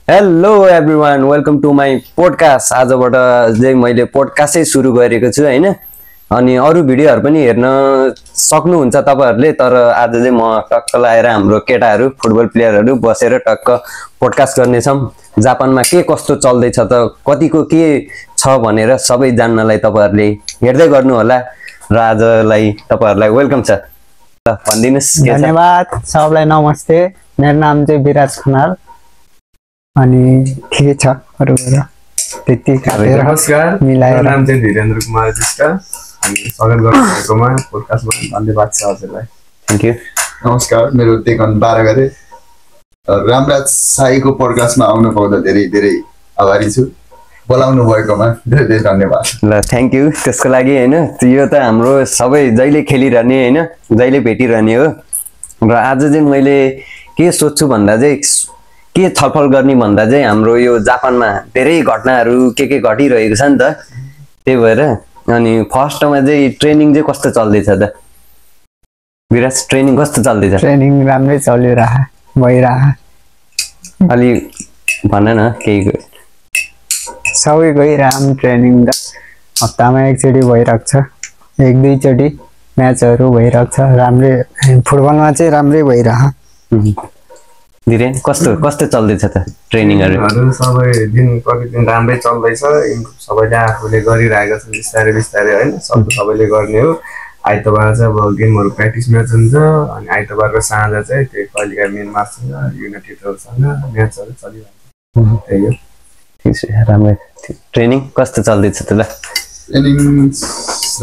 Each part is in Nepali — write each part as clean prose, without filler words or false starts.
Hello everyone welcome to my podcast. आजबाट चाहिँ मैले पोडकास्टै सुरु गरेको छु हैन। अनि अरू भिडियोहरू पनि हेर्न सक्नुहुन्छ तपाईहरुले। तर आज चाहिँ म टक्क लाएर हाम्रो केटाहरू फुटबल प्लेयरहरू बसेर टक्क पोडकास्ट गर्नेछौं। जापानमा के कस्तो चल्दैछ त कतिको के छ भनेर सबै जान्नलाई तपाईहरुले हेर्दै गर्नु होला र आजलाई तपाईहरुलाई वेलकम छ। भन्दिनुस् के छ। धन्यवाद सबलाई नमस्ते। मेरो नाम चाहिँ विराज खनाल अनि के छ अरु त्यति काटेर नमस्कार मिलाएर मेरो नाम चाहिँ धीरेन्द्र कुमार विष्ट अनि स्वागत गर्नुभएकोमा पोडकास्टमा धन्यवाद छ हजुरलाई। Thank you. नमस्कार मेरो टेकन 12 गरे रामराज साईको पोडकास्टमा आउन पाउँदा धेरै धेरै आभारी छु। बोलाउनु भएकोमा धेरै धेरै धन्यवाद। ल थ्यांक यू त्यसको लागि हैन। यो त हाम्रो सबै जहिले खेलिरहने हैन जहिले भेटिरहने हो। र आज चाहिँ मैले के सोच्छु भन्दा चाहिँ के छलफल गर्ने भन्दा चाहिँ हाम्रो यो जापानमा धेरै घटनाहरू के घटिरहेको छ नि त। त्यही भएर अनि फर्स्टमा चाहिँ ट्रेनिङ चाहिँ कस्तो चल्दैछ त विराज? ट्रेनिङ कस्तो चल्दैछ? ट्रेनिङ राम्रै भइरहा अलि भन न केही। सबै गइरहम ट्रेनिङ त हप्तामा एकचोटि भइरहेको छ, एक दुईचोटि म्याचहरू भइरहेको छ। राम्रै फुटबलमा चाहिँ राम्रै भइरहा। धीरे कस्तो चल्दैछ त ट्रेनिङहरु? सबै दिन प्रतिदिन राम्रै चल्दैछ। सबैले आफूले गरिरहेका छन् बिस्तारै बिस्तारै हैन। सबैले गर्ने हो। आइतबार चाहिँ अब गेमहरु प्र्याक्टिस म्याच हुन्छ अनि आइतबारको साँझ चाहिँ त्यो कहिलेका म्यानमारसँग युनाइटेडसँग म्याचहरु चलिरहेको छ। त्यही हो। ठीक छ राम्रै। ट्रेनिङ कस्तो चल्दैछ त? ट्रेनिङ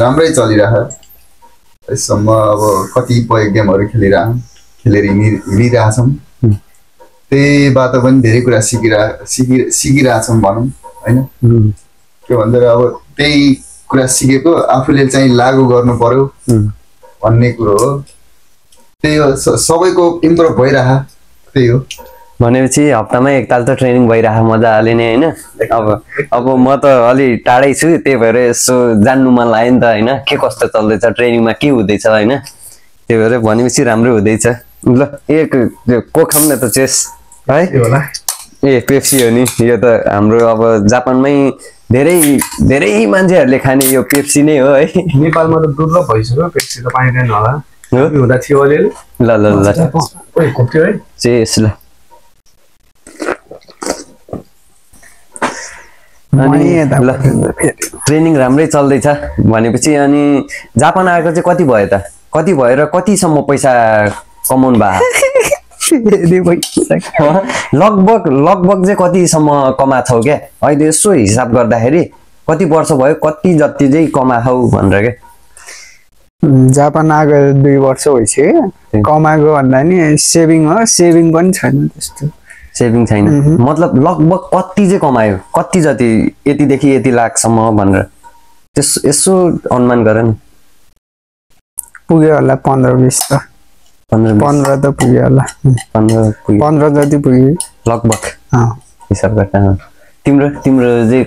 राम्रै चलिरहेको छ। यसम्म अब कतिपय गेमहरु खेलेर हिँडिरहेछौँ। त्यहीबाट पनि धेरै कुरा सिकिरहेछौँ भनौँ हैन। के भन्दा अब त्यही कुरा सिकेको आफूले चाहिँ लागू गर्नु पर्यो भन्ने कुरो हो। त्यही हो, सबैको इम्प्रुभ भइरहा। त्यही हो भनेपछि हप्तामा एकताल त ट्रेनिङ भइरहा मजाले नै हैन। अब म त अलि टाढै छु त्यही भएर यसो जान्नु मन लाग्यो नि त हैन। के कस्तो चल्दैछ ट्रेनिङमा के हुँदैछ हैन। त्यही भएर भनेपछि राम्रो हुँदैछ। ल एक कोखम न त चेस है होला। ए पेप्सी हो नि यो त हाम्रो अब जापानमै धेरै मान्छेहरूले खाने यो पेप्सी नै हो है। नेपालमा त दुर्लभ भइसक्यो पेप्सी त पाइँदैन होला। हुँदा थियो अलिअलि। ल ओइ खोप्थ्यो है चेस। ल अनि ल ट्रेनिङ राम्रै चल्दैछ भनेपछि अनि जापान आएको चाहिँ कति भयो त? कति भयो र कतिसम्म पैसा कमाउनु भयो? लगभग चाहिँ कतिसम्म कमाछौ क्या अहिले यसो हिसाब गर्दाखेरि? कति वर्ष भयो कति जति चाहिँ कमाछौ भनेर क्या? जापान आएको 2 वर्ष भइसक्यो। कमाएको भन्दा नि सेभिङ हो, सेभिङ पनि छैन त्यस्तो। सेभिङ छैन मतलब लगभग कति चाहिँ कमायो? कति जति यतिदेखि यति लाखसम्म भनेर यसो अनुमान गर न। पुग्यो होला 15-20 त। 15 त पुग्यो होला। 15 जति पुग्यो लगभग हिसाब गर्दा। तिम्रो चाहिँ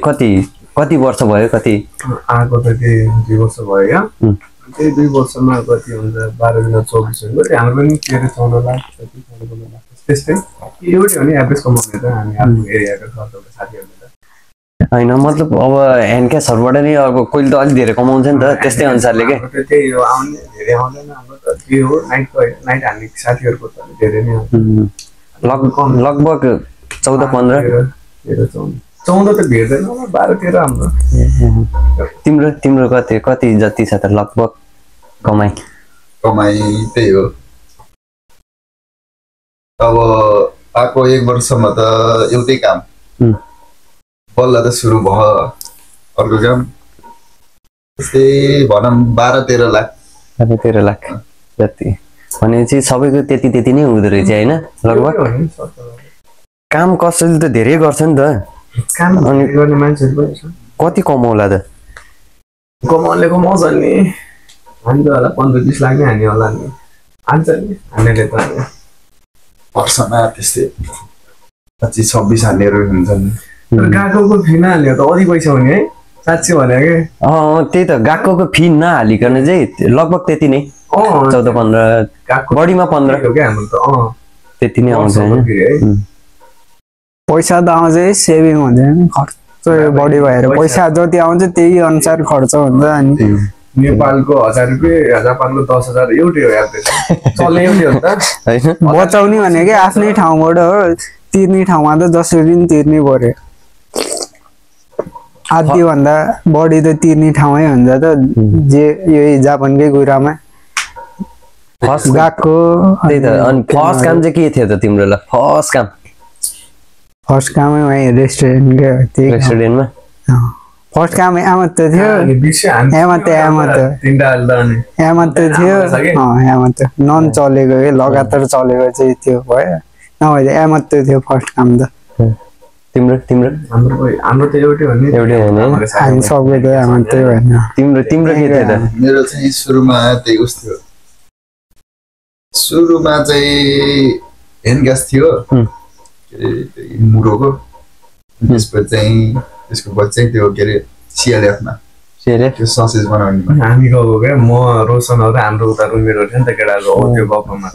कति वर्ष भयो? कति आएको त 2 वर्ष भयो या त्यही 2 वर्षमा कति हुन्छ 12-24 हुन्छ। हाम्रो पनि 13-14 लाख जति 14 लाख त्यस्तै एउटै हो नि एभरेज कमाउने त हामी आफ्नो एरियाको साथीहरूले त हैन। मतलब अब ह्यान्ड क्यासहरुबाट नि अब कोही त अलि धेरै कमाउँछ नि त त्यस्तै अनुसारले के? त्यही हो आउने धेरै आउँदैन। हाम्रो त के हो नाइट हान्ने साथीहरुको त धेरै नै आउँछ। लगभग 14-15 14 त भेट्दैन होला 12-13 हाम्रो। तिम्रो कति जति छ त लगभग कमाइ त्यही हो। अब आएको 1 वर्षमा त एउटै काम बल्ल त सुरु भयो अर्को काम। त्यस्तै भनौँ 12-13 लाख 13 लाख जति भनेपछि सबैको त्यति नै हुँदो रहेछ हैन लगभग। काम कसैले त धेरै गर्छ नि त। काम गर्ने मान्छेहरु पनि छ। कति कमाउला त? कमाउँछ नि हान्छ होला 15-20 लाख नै हान्ने होला नि। हान्छ नि हान्नेले त वर्षमा त्यस्तै 25-26 हान्नेहरू हुन्छन्। गाकोको फी नहाल्ने त अझै पैसा हुने है साँच्चै भने के? त्यही त गाकोको फी नहालिकन चाहिँ लगभग त्यति नै 14-15 बढीमा 15 हो क्या हाम्रो त। त्यति नै आउँछ हैन। पैसा त आउँछ सेभिङ हुँदैन खर्च बढी भएर पैसा जति आउँछ त्यही अनुसार खर्च हुन्छ अनि नेपालको 1000 रुपियाँ जापानको 10,000 एउटै हो एभरेज चल्ने एउटै हो नि त हैन बचाउने भनेकै आफ्नै ठाउँबाट हो तिर्ने ठाउँमा त जसरी पनि तिर्नै पर्यो आधी भन्दा बढी त तिर्ने ठाउँै हुन्छ त जे यही जापानकै कुरामा फर्स्ट गएको त्यही त अनि फर्स्ट काम चाहिँ के थियो त तिम्रो ल फर्स्ट कामै वहीँ रेस्टुरेन्टकै हो त्यही रेस्टुरेन्टमा फर्स्ट काम यहाँ त थियो अनि बिर्स्यो हामी यहाँ मात्रै तिनटा हाल्दा अनि यहाँ मात्रै थियो यहाँ मात्रै नन चलेको के लगातार चलेको चाहिँ त्यो भयो नभए यहाँ मात्रै थियो फर्स्ट काम त तिम्रो तिम्रो हाम्रो त एउटै हो नि एउटै हो नि हामी सबै त यहाँ मात्रै भएन तिम्रो तिम्रो के थियो त मेरो चाहिँ सुरुमा त्यही उस थियो सुरुमा चाहिँ हेन ग्यास थियो के अरे त्यही मुरोको त्यसपछि चाहिँ त्यसको पछि चाहिँ त्यो के अरे सिएलएफमा सेरे त्यो ससेज बनाउने हामी गएको क्या म रोशनहरू हाम्रो उता रुममेटहरू थियो नि त केटाहरू हो त्यो गफमा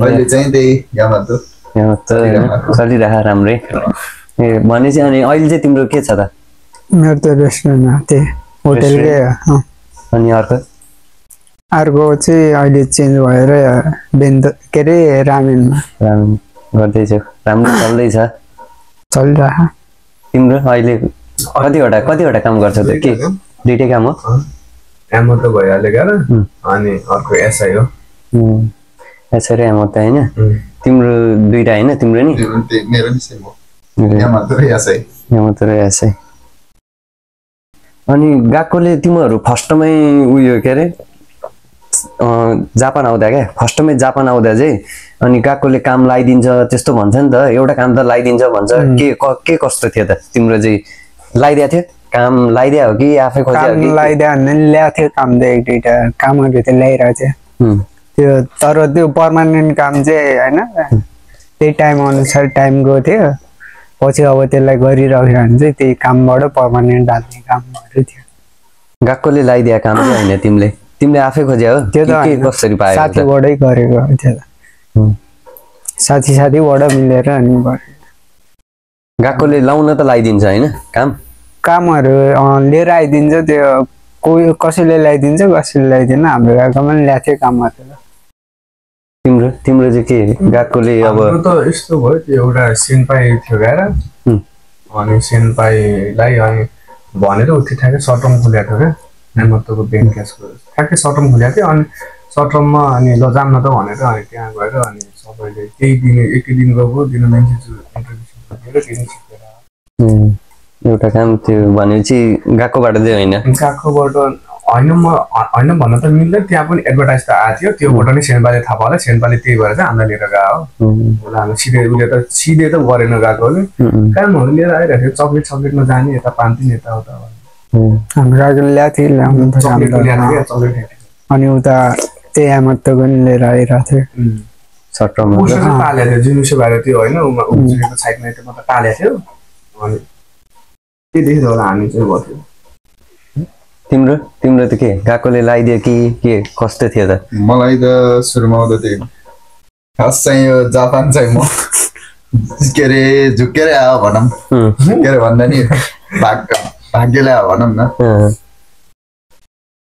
अहिले चाहिँ त्यही यामातो यहाँ त चलिरहेको राम्रै ए भनेपछि अनि अहिले चाहिँ तिम्रो के छ त मेरो त रेस्टुरेन्टमा त्यही होटेलकै हो अनि अर्को चाहिँ अहिले चेन्ज भएर के अरे रामेनमा राम गर्दैछौ राम्रो चल्दैछ चलिरहेको तिम्रो अहिले कतिवटा काम गर्छौ त के दुइटै काम हो एमो त भइहाल्यो र अनि अर्को एसआई हो यसरी म त होइन तिम्रो दुइटा होइन तिम्रो नि मेरो नि सेम हो यामातो र यासै यहाँ मात्र यसै अनि गएकोले तिमीहरू फर्स्टमै उयो के अरे जापान आउँदा क्या फर्स्टमै जापान आउँदा चाहिँ अनि गएकोले काम लगाइदिन्छ त्यस्तो भन्छ नि त एउटा काम त लगाइदिन्छ भन्छ के कस्तो थियो त तिम्रो चाहिँ लगाइदिएको थियो काम लगाइदिया हो कि आफै खोज्यो काम लगाइदियो भने ल्याएको थियो काम त एक दुईवटा कामहरू त ल्याइरहेको थियो त्यो तर त्यो पर्मानेन्ट काम चाहिँ होइन त्यही टाइम अनुसार टाइम गएको थियो पछि अब त्यसलाई गरिराख्यो भने चाहिँ त्यही कामबाट पर्मानेन्ट हाल्ने कामहरू थियो गएकोले लगाइदिया काम चाहिँ होइन तिमीले आफै खोज्या हो त्यो त के कसरी पायो साथीबाटै गरेको थियो त साथीबाट मिलेर अनि गएकोले लाउन त लगाइदिन्छ होइन कामहरू लिएर आइदिन्छ त्यो कोही कसैले ल्याइदिन्छ कसैले ल्याइदिएन हाम्रो गएकोमा पनि ल्याएको थियो कामहरू तिम्रो चाहिँ के गएकोले अब त यस्तो भयो त्यो एउटा सेनपाई थियो गएर अनि सेनपाईलाई अनि भनेर उ ठ्याक्कै सटम खोलेको थियो क्या एमतोको ब्याङ्क क्यासको ठ्याक्कै सटम खोलेको थियो अनि सटममा अनि ल जान्न त भनेर अनि त्यहाँ गएर अनि सबैले केही दिन एकै दिन गएको दिन मान्छे इन्टरभ्यू सिकेर एउटा काम त्यो भनेपछि गएकोबाट चाहिँ होइन गएकोबाट होइन भन्न त मिल्दैन त्यहाँ पनि एडभर्टाइज त आएको थियो त्योबाट नै सेनपाले थाहा पायो सेनपाले त्यही भएर चाहिँ हामीलाई लिएर गयो हो हामी सिधै त गरेन गएकोले कामहरू लिएर आइरहेको थियो चक्लेटमा जाने यता पान्थ्यो यताउता हाम्रो गएकोले ल्याएको थियो अनि उता त्यही आमात्तको पनि लिएर आइरहेको थियो सट्टमा टालेको थियो जुनुसो भएर त्यो होइन उम्रेको साइडमा त्यो मात्र टालेको थियो अनि त्यही होला हामी चाहिँ भयो तिम्रो त के गएकोले लगाइदियो कि के कस्तो थियो त मलाई त सुरुमा आउँदा त्यही खास चाहिँ यो जापान चाहिँ म के अरे झुक्केरै आयो भनौँ के अरे भन्दा नि भाग्यले आयो भनौँ न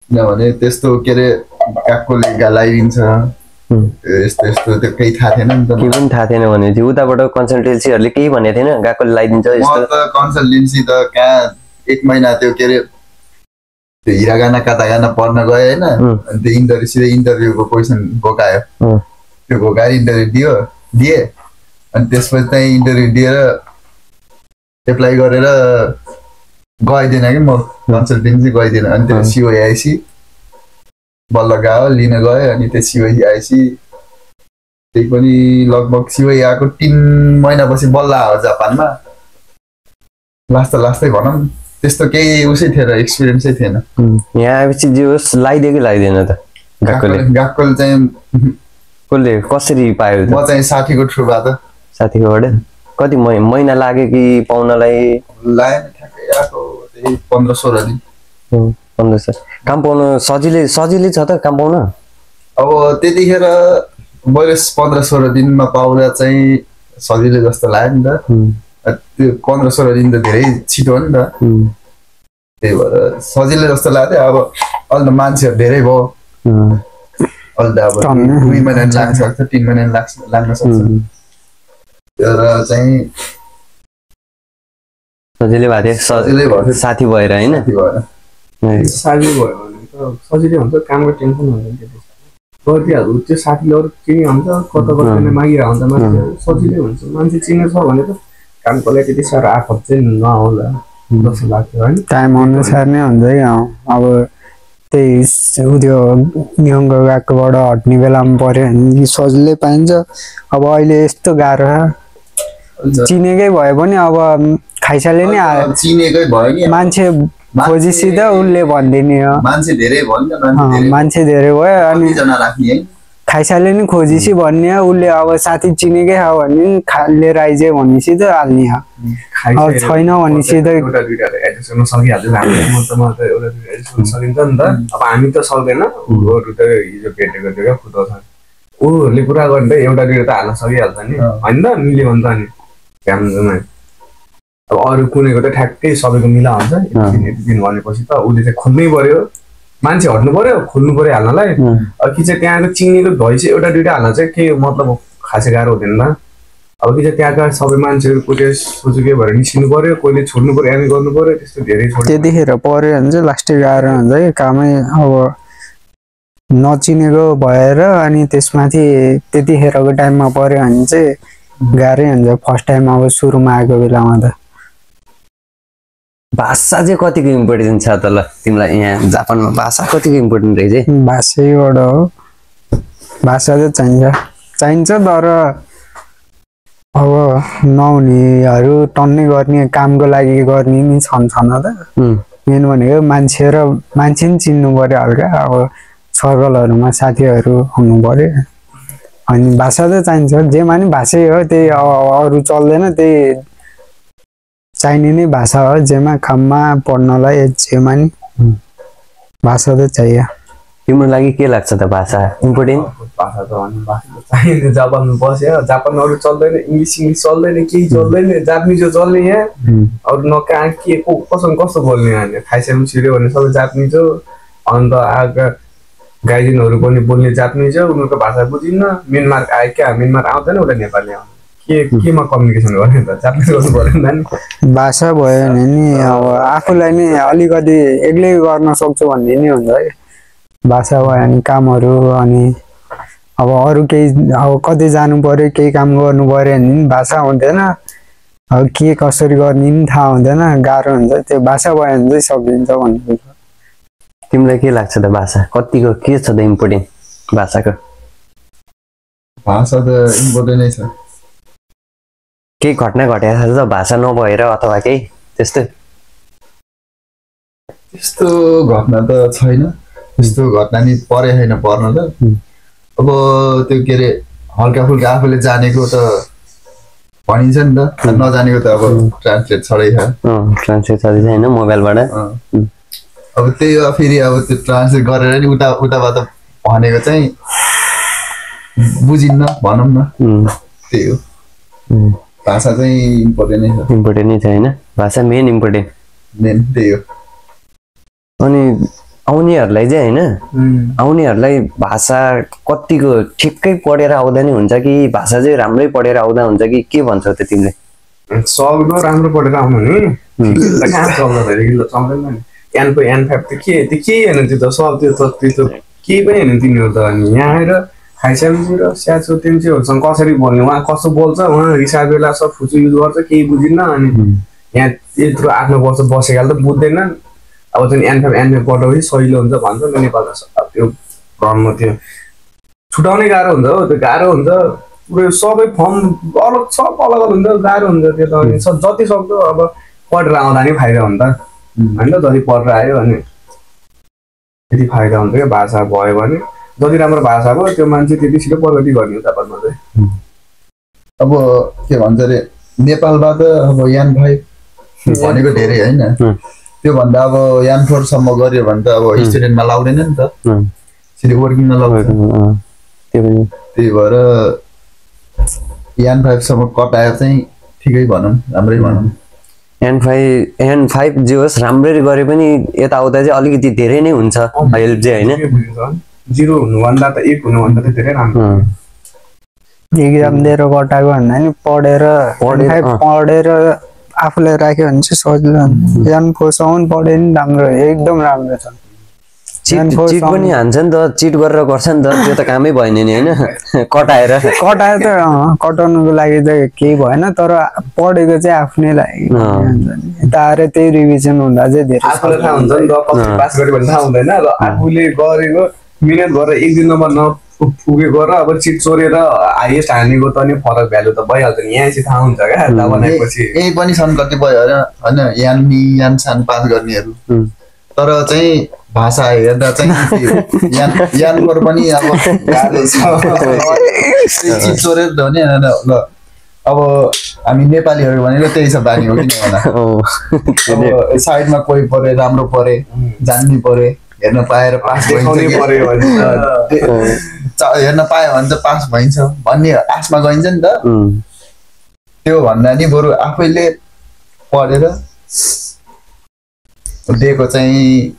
किनभने त्यस्तो के अरे गएकोले लगाइदिन्छ यस्तो यस्तो त्यो केही थाहा थिएन नि त केही पनि थाहा थिएन भनेपछि उताबाट कन्सल्टेन्सीहरूले केही भनेको थिएन गएकोले लगाइदिन्छ म त कन्सल्टेन्सी त कहाँ 1 महिना त्यो के अरे त्यो हिरागाना कातागाना पढ्न गयो होइन अनि त्यो इन्टरभ्यू सिधै इन्टरभ्यूको क्वेसन बोकायो त्यो बोकाएर इन्टरभ्यू दिए अनि त्यसपछि चाहिँ इन्टरभ्यू दिएर एप्लाई गरेर गइदिएन कि म कन्सल्टेन्सी गइदिएन अनि त्यो सिओआइसी बल्ल गयो लिन गयो अनि त्यो सिओआइसी त्यही पनि लगभग सिओआई आएको 3 महिनापछि बल्ल आयो जापानमा लास्टै भनौँ त्यस्तो केही उसै थिएन एक्सपिरियन्सै थिएन यहाँ आएपछि जे होस् लगाइदियो कि लगाइदिएन त गएकोले चाहिँ कसरी पायो म चाहिँ साथीको थ्रुबाट साथीकोबाट कति महिना लाग्यो कि पाउनलाई लागेन ठ्याक्कै आएको त्यही 15-16 दिन 15 काम पाउन सजिलै छ त काम पाउन अब त्यतिखेर मैले 15-16 दिनमा पाउँदा चाहिँ सजिलो जस्तो लाग्यो नि त त्यो 15-16 दिन त धेरै छिटो हो नि त त्यही भएर सजिलो जस्तो लाग्थ्यो अब अहिले त मान्छेहरू धेरै भयो अहिले त अब 2 महिना लाग्न सक्छ 3 महिना लाग्न सक्छ तर चाहिँ सजिलै भएको थियो साथी भएर होइन साथी भयो भने त सजिलै हुन्छ कामको टेन्सन हुँदैन गरिदिइहाल्छु त्यो साथीले अरू केही हुन्छ कता कता मागिरहेको हुन्छ मान्छे सजिलै हुन्छ मान्छे चिनेको छ भने त कामको लागि त्यति साह्रो आफत चाहिँ नआउला जस्तो लाग्छ होइन टाइम अनुसार नै हुन्छ है अब त्यही उयो नियमको गएकोबाट हट्ने बेलामा पऱ्यो भने सजिलै पाइन्छ अब अहिले यस्तो गाह्रो चिनेकै भयो भने अब खाइसाले नै चिनेकै भयो नि मान्छे खोजिसी त उसले भनिदिने हो मान्छे धेरै भयो नि त मान्छे धेरै भयो अनि जना राख्ने है खाइसाले नि खोजिसी भन्ने हो उसले अब साथी चिनेकै हो भने लिएर आइज भनेपछि त हाल्ने हो अब छैन भनेपछि त एउटा दुईटा एडजस्ट गर्न सकिहाल्छ म त एउटा दुईटा एडजस्ट गर्न सकिन्छ नि त अब हामी त सक्दैन उहरू त हिजो भेटेको थियो क्या फुटो छ उहरूले कुरा गर्ने त एउटा दुईटा त हाल्न सकिहाल्छ नि होइन त मिल्यो भने त अनि क्याममा अब अरू कुनैको त ठ्याक्कै सबैको मिला हुन्छ यति दिन भनेपछि त उसले चाहिँ खोल्नै पर्यो मान्छे हट्नु पर्यो खोल्नु पर्यो हाल्नलाई अब कि चाहिँ त्यहाँको चिनेको भइसक्यो एउटा दुईटा हाल्न चाहिँ के मतलब खासै गाह्रो हुँदैन त अब कि चाहिँ त्यहाँका सबै मान्छेहरू कोही सोचेकै भएर निस्किनु पर्यो कोहीले छोड्नु पर्यो एम गर्नु पर्यो त्यस्तो धेरै त्यतिखेर पर्यो भने चाहिँ लास्टै गाह्रो हुन्छ है कामै अब नचिनेको भएर अनि त्यसमाथि त्यतिखेरको टाइममा पर्यो भने चाहिँ गाह्रै हुन्छ फर्स्ट टाइम अब सुरुमा आएको बेलामा त भाषा चाहिँ कतिको इम्पोर्टेन्ट छ त ल तिमीलाई यहाँ जापानमा भाषा कतिको इम्पोर्टेन्ट रहेछ भाषैबाट हो भाषा चाहिँ चाहिन्छ तर अब नहुनेहरू टन्नै गर्ने कामको लागि गर्ने नि छन् त मेन भनेको मान्छे नि चिन्नु पर्यो हल्का अब सर्कलहरूमा साथीहरू हुनु पर्यो अनि भाषा त चाहिन्छ जेमा नि भाषै हो त्यही अरू चल्दैन त्यही चाहिने नै भाषा हो जेमा काममा पढ्नलाई जेमा नि भाषा त चाहियो तिम्रो लागि के लाग्छ त भाषा इम्पोर्टेन्ट भाषा त चाहिने जापानमा बस्यो जापानमा अरू चल्दैन इङ्ग्लिस चल्दैन केही चल्दैन जापानिज चल्ने यहाँ अरू न कहाँ के कसो कस्तो बोल्ने यहाँ खाइसकेपछि छिर्यो भने सबै जापानिज हो अन्त आएका गाइडिनहरू पनि बोल्ने जापानिज हो उनीहरूको भाषा बुझिन्न म्यानमार आयो क्या म्यानमार आउँदैन उसलाई नेपाली आउँदैन केमा कम्युनिकेसन गर्ने त जापानिज गर्नु पर्दैन नि भाषा भयो भने नि अब आफूलाई नि अलिकति एक्लै गर्न सक्छु भन्ने नि हुन्छ है भाषा भयो भने कामहरू अनि अब अरू केही अब कतै जानु पर्यो केही काम गर्नु पर्यो भने नि भाषा हुँदैन अब के कसरी गर्ने नि थाहा हुँदैन गाह्रो हुन्छ त्यो भाषा भयो भने चाहिँ सकिन्छ भन्ने तिमीलाई के लाग्छ त भाषा कतिको के छ त इम्पोर्टेन्ट भाषाको भाषा त इम्पोर्टेन्ट नै छ केही घटना घटेको छ त भाषा नभएर अथवा केही त्यस्तो त्यस्तो घटना त छैन त्यस्तो घटना नि परे छैन पर्न त अब त्यो के अरे हल्का फुल्का आफूले जानेको त भनिन्छ नि त नजानेको त अब ट्रान्सलेट छँदै छ ट्रान्सलेट छँदै छ होइन मोबाइलबाट अब त्यही हो फेरि अब त्यो ट्रान्सलेट गरेर नि उताबाट भनेको चाहिँ बुझिन्न भनौँ न त्यही हो भाषा चाहिँ इम्पोर्टेन्ट नै छ इम्पोर्टेन्ट नै छ होइन भाषा मेन इम्पोर्टेन्ट मेन त्यही हो अनि आउनेहरूलाई चाहिँ होइन आउनेहरूलाई भाषा कतिको ठिक्कै पढेर आउँदा नि हुन्छ कि भाषा चाहिँ राम्रै पढेर आउँदा हुन्छ कि के भन्छौ त तिमीले सक्दो राम्रो पढेर आउनु नि कहाँ चल्दैन चल्दैन नि एनको एन5 त के होइन त्यो त सब त्यो केही पनि होइन तिनीहरू त अनि यहाँ आएर खाइसकेपछि र स्याचो तेन्चेहरूसँग कसरी बोल्ने उहाँ कस्तो बोल्छ उहाँ रिसाब बेला सब फुचु युज गर्छ केही बुझिन्न अनि यहाँ यत्रो 8-9 वर्ष बसेकाले त बुझ्दैन अब चाहिँ एन5 पढाउँदै सजिलो हुन्छ भन्छ नि नेपालमा त्यो क्रममा त्यो छुटाउनै गाह्रो हुन्छ हो त्यो गाह्रो हुन्छ पुरै सबै फर्म अलग सब अलग अलग हुन्छ गाह्रो हुन्छ त्यो त अनि जति सक्दो अब पढेर आउँदा नि फाइदा हुन्छ होइन जति पढेर आयो भने त्यति फाइदा हुन्छ क्या भाषा भयो भने जति राम्रो भाषा भयो त्यो मान्छे त्यति छिटो प्रगति गर्ने हो जापानमा चाहिँ अब के भन्छ अरे नेपालबाट अब यान5 भनेको धेरै होइन त्योभन्दा अब यान4सम्म गऱ्यो भने त अब स्टुडेन्टमा लाउँदैन नि त सिधै वर्किङमा लाउँदैन त्यही भएर N5 सम्म कटायो चाहिँ ठिकै भनौँ, राम्रै भनौँ। N5 जे होस् राम्ररी गरे पनि यताउता चाहिँ अलिकति धेरै नै हुन्छ हेल्प चाहिँ होइन। 0 हुनुभन्दा त 1 हुनुभन्दा त धेरै राम्रो। एक्जाम दिएर कटाएको भन्दा नि पढेर आफूलाई राख्यो भने चाहिँ सजिलो हुन्छ। N4सम्म पढे नि राम्रो, एकदम राम्रो छ। चिट पनि हान्छ नि त, चिट गरेर गर्छ नि त, त्यो त कामै भएन नि होइन। कटाएर त कटाउनुको लागि त केही भएन, तर पढेको चाहिँ आफ्नै लागि यता आएर त्यही रिभिजन हुँदा चाहिँ धेरै आफूलाई थाहा हुन्छ नि त, कति पास गर्यो भने थाहा हुँदैन र आफूले गरेको मिहिनेत गरेर 1 दिन नम्बर नपुगेको र अब चिट चोरेर हाइएस्ट हानेको त नि फरक भ्यालु त भइहाल्छ नि। यहाँ चाहिँ थाहा हुन्छ क्या थाहा बनाएपछि। यही पनि छन् कतिपय होइन यान पास गर्नेहरू, तर चाहिँ भाषा हेर्दा चाहिँ यानकोर पनि अब चिज चोरेर भने ल अब हामी नेपालीहरू भनेर त्यही छ बानी हो किन होला। अब साइडमा कोही परे, राम्रो परे, जान्ने परे, हेर्न पाएर पास भइन्छ, हेर्न पायो भने त पास भइन्छ भन्ने आशमा गइन्छ नि त। त्यो भन्दा नि बरु आफैले पढेर दिएको चाहिँ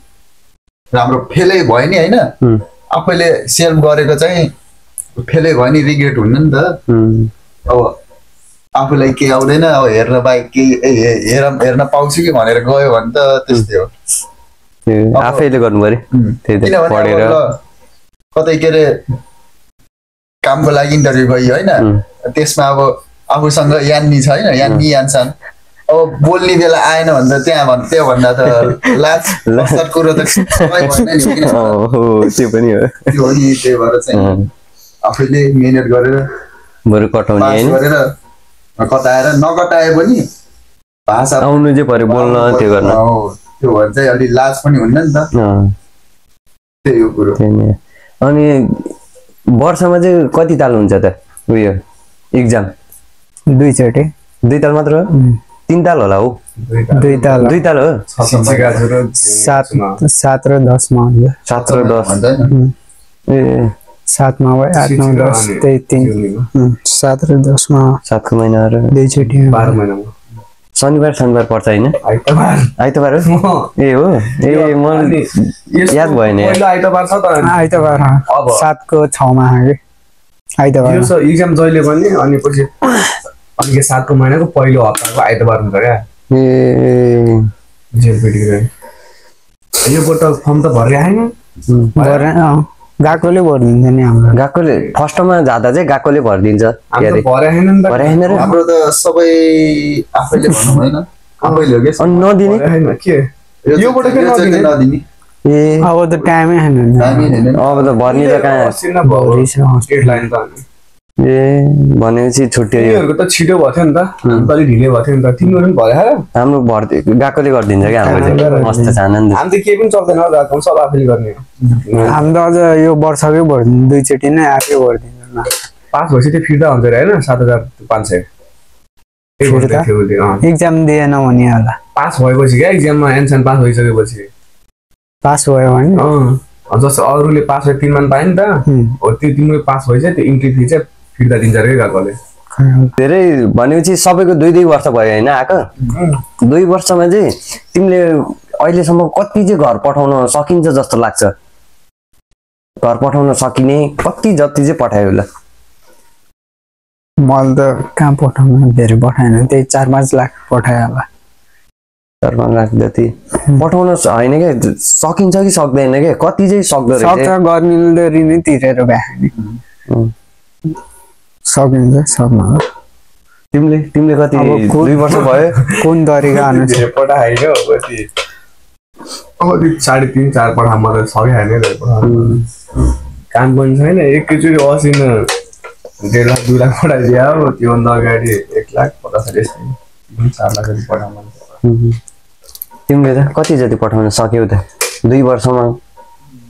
राम्रो फेलै भयो नि होइन, आफैले सेल्फ गरेको चाहिँ फेलै भयो नि रिग्रेट हुन्न नि त। अब आफूलाई के आउँदैन, अब हेर्न बाहेक के हेर्न पाउँछु कि भनेर गयो भने त त्यस्तै हो। आफैले गर्नु पर्यो। किनभने कतै के अरे कामको लागि इन्टरभ्यू गयो होइन, त्यसमा अब आफूसँग यान्नी छ होइन, यानसान अब बोल्ने बेला आएन भने त त्यो भन्दा त लास्ट कुरो त सबै भएन नि। त्यो पनि हो। त्यो नि त्यही भएर चाहिँ आफैले मेहनत गरेर बरु कटाउने हैन, गरेर कटाएर नकटाए पनि भाषा आउनु चाहिँ पर्यो बोल्न, त्यो गर्न। त्यो भने चाहिँ अलि लाज पनि हुन्न नि त। त्यही हो कुरो। अनि वर्षमा चाहिँ कति ताल हुन्छ त उयो एक्जाम? 2 चोटि। 2 ताल मात्र? 3 ताल होला हौ। 2 ताल। 2 ताल हो। 7 र 10 मा हुन्छ। 7 र 10 ए 7 मा भयो, 8 9 10 त्यही 3। 7 र 10 मा 7 को महिना र 2 चोटि। 12 महिनामा शनिबार पर्छ हैन? आइतबार हो? ए हो। ए मलाई याद भएन। पहिलो आइतबार छ त। आइतबार 7 को 6 मा हो कि आइतबार। यो एक्जाम जहिले पनि अनि पछि अनि 7 को महिनाको पहिलो हप्ताको आइतबार हुन्छ क्या। ए जेलपिटी यो बोटल फर्म त भरि आएन। गएकोले भरिदिन्छ नि हाम्रो। गएकोले फर्स्टमा जाँदा चाहिँ गएकोले भरिदिन्छ। हाम्रो त सबै आफैले भनौँ होइन, आफैले हो के नदिने के योबाट के नदिने। ए अब त टाइमै छैन। अब त भर्नी त कहाँ डेडलाइन त। ए भनेपछि छुट्यो। तिमीहरूको त छिटो भयो थियो नि त, अलि ढिलै भयो थियो नि त। तिमीहरू पनि भयो। हाम्रो गएकोले गरिदिन्छ क्या हाम्रो चाहिँ। मस्त छ आनन्द। हामी त केही पनि सक्दैन, गएको सब आफैले गर्ने। हामी त अझ यो वर्षकै भर्दिन्छ, 2 चोटि नै आफै भर्दिन्छ। पास भएपछि त्यो फिर्ता हुन्छ अरे होइन, 7500 एक्जाम दिएन भने होला। पास भएपछि क्या एक्जाममा एन्सन पास भइसकेपछि पास भयो भने जस्तो अरूले पास भयो 3 मान पायो नि त, हो त्यो तिम्रो पास भइसक्यो त्यो इन्ट्री फी चाहिँ फिर्ता दिन्छ अरे गएकोले। धेरै भनेपछि सबैको 2 वर्ष भयो होइन आएको। 2 वर्षमा चाहिँ तिमीले अहिलेसम्म कति चाहिँ घर पठाउन सकिन्छ जस्तो लाग्छ? घर पठाउन सकिने कति जति चाहिँ पठायो होला? मैले त कहाँ पठाउनु, धेरै पठाएन, त्यही 4-5 लाख पठायो होला। 4-5 लाख जति पठाउन होइन क्या, सकिन्छ कि सक्दैन क्या? कति चाहिँ सक्दो रहेछ? सक्छ, गर्नेले ऋण तिरेर भ्याए सकिन्छ सक्नु। तिमीले कति 2 वर्ष भयो? कुन तरिका अनुसार पठायो कति 3.5-4 पठा मतलब सकिहाल्ने। काम पनि छैन, एकैचोटि असिन 1.5 लाख 2 लाख पठाइदियो हो। त्योभन्दा अगाडि 1,50,000 4 लाख जति पठाउनु। तिमीले त कति जति पठाउन सक्यौ त 2 वर्षमा?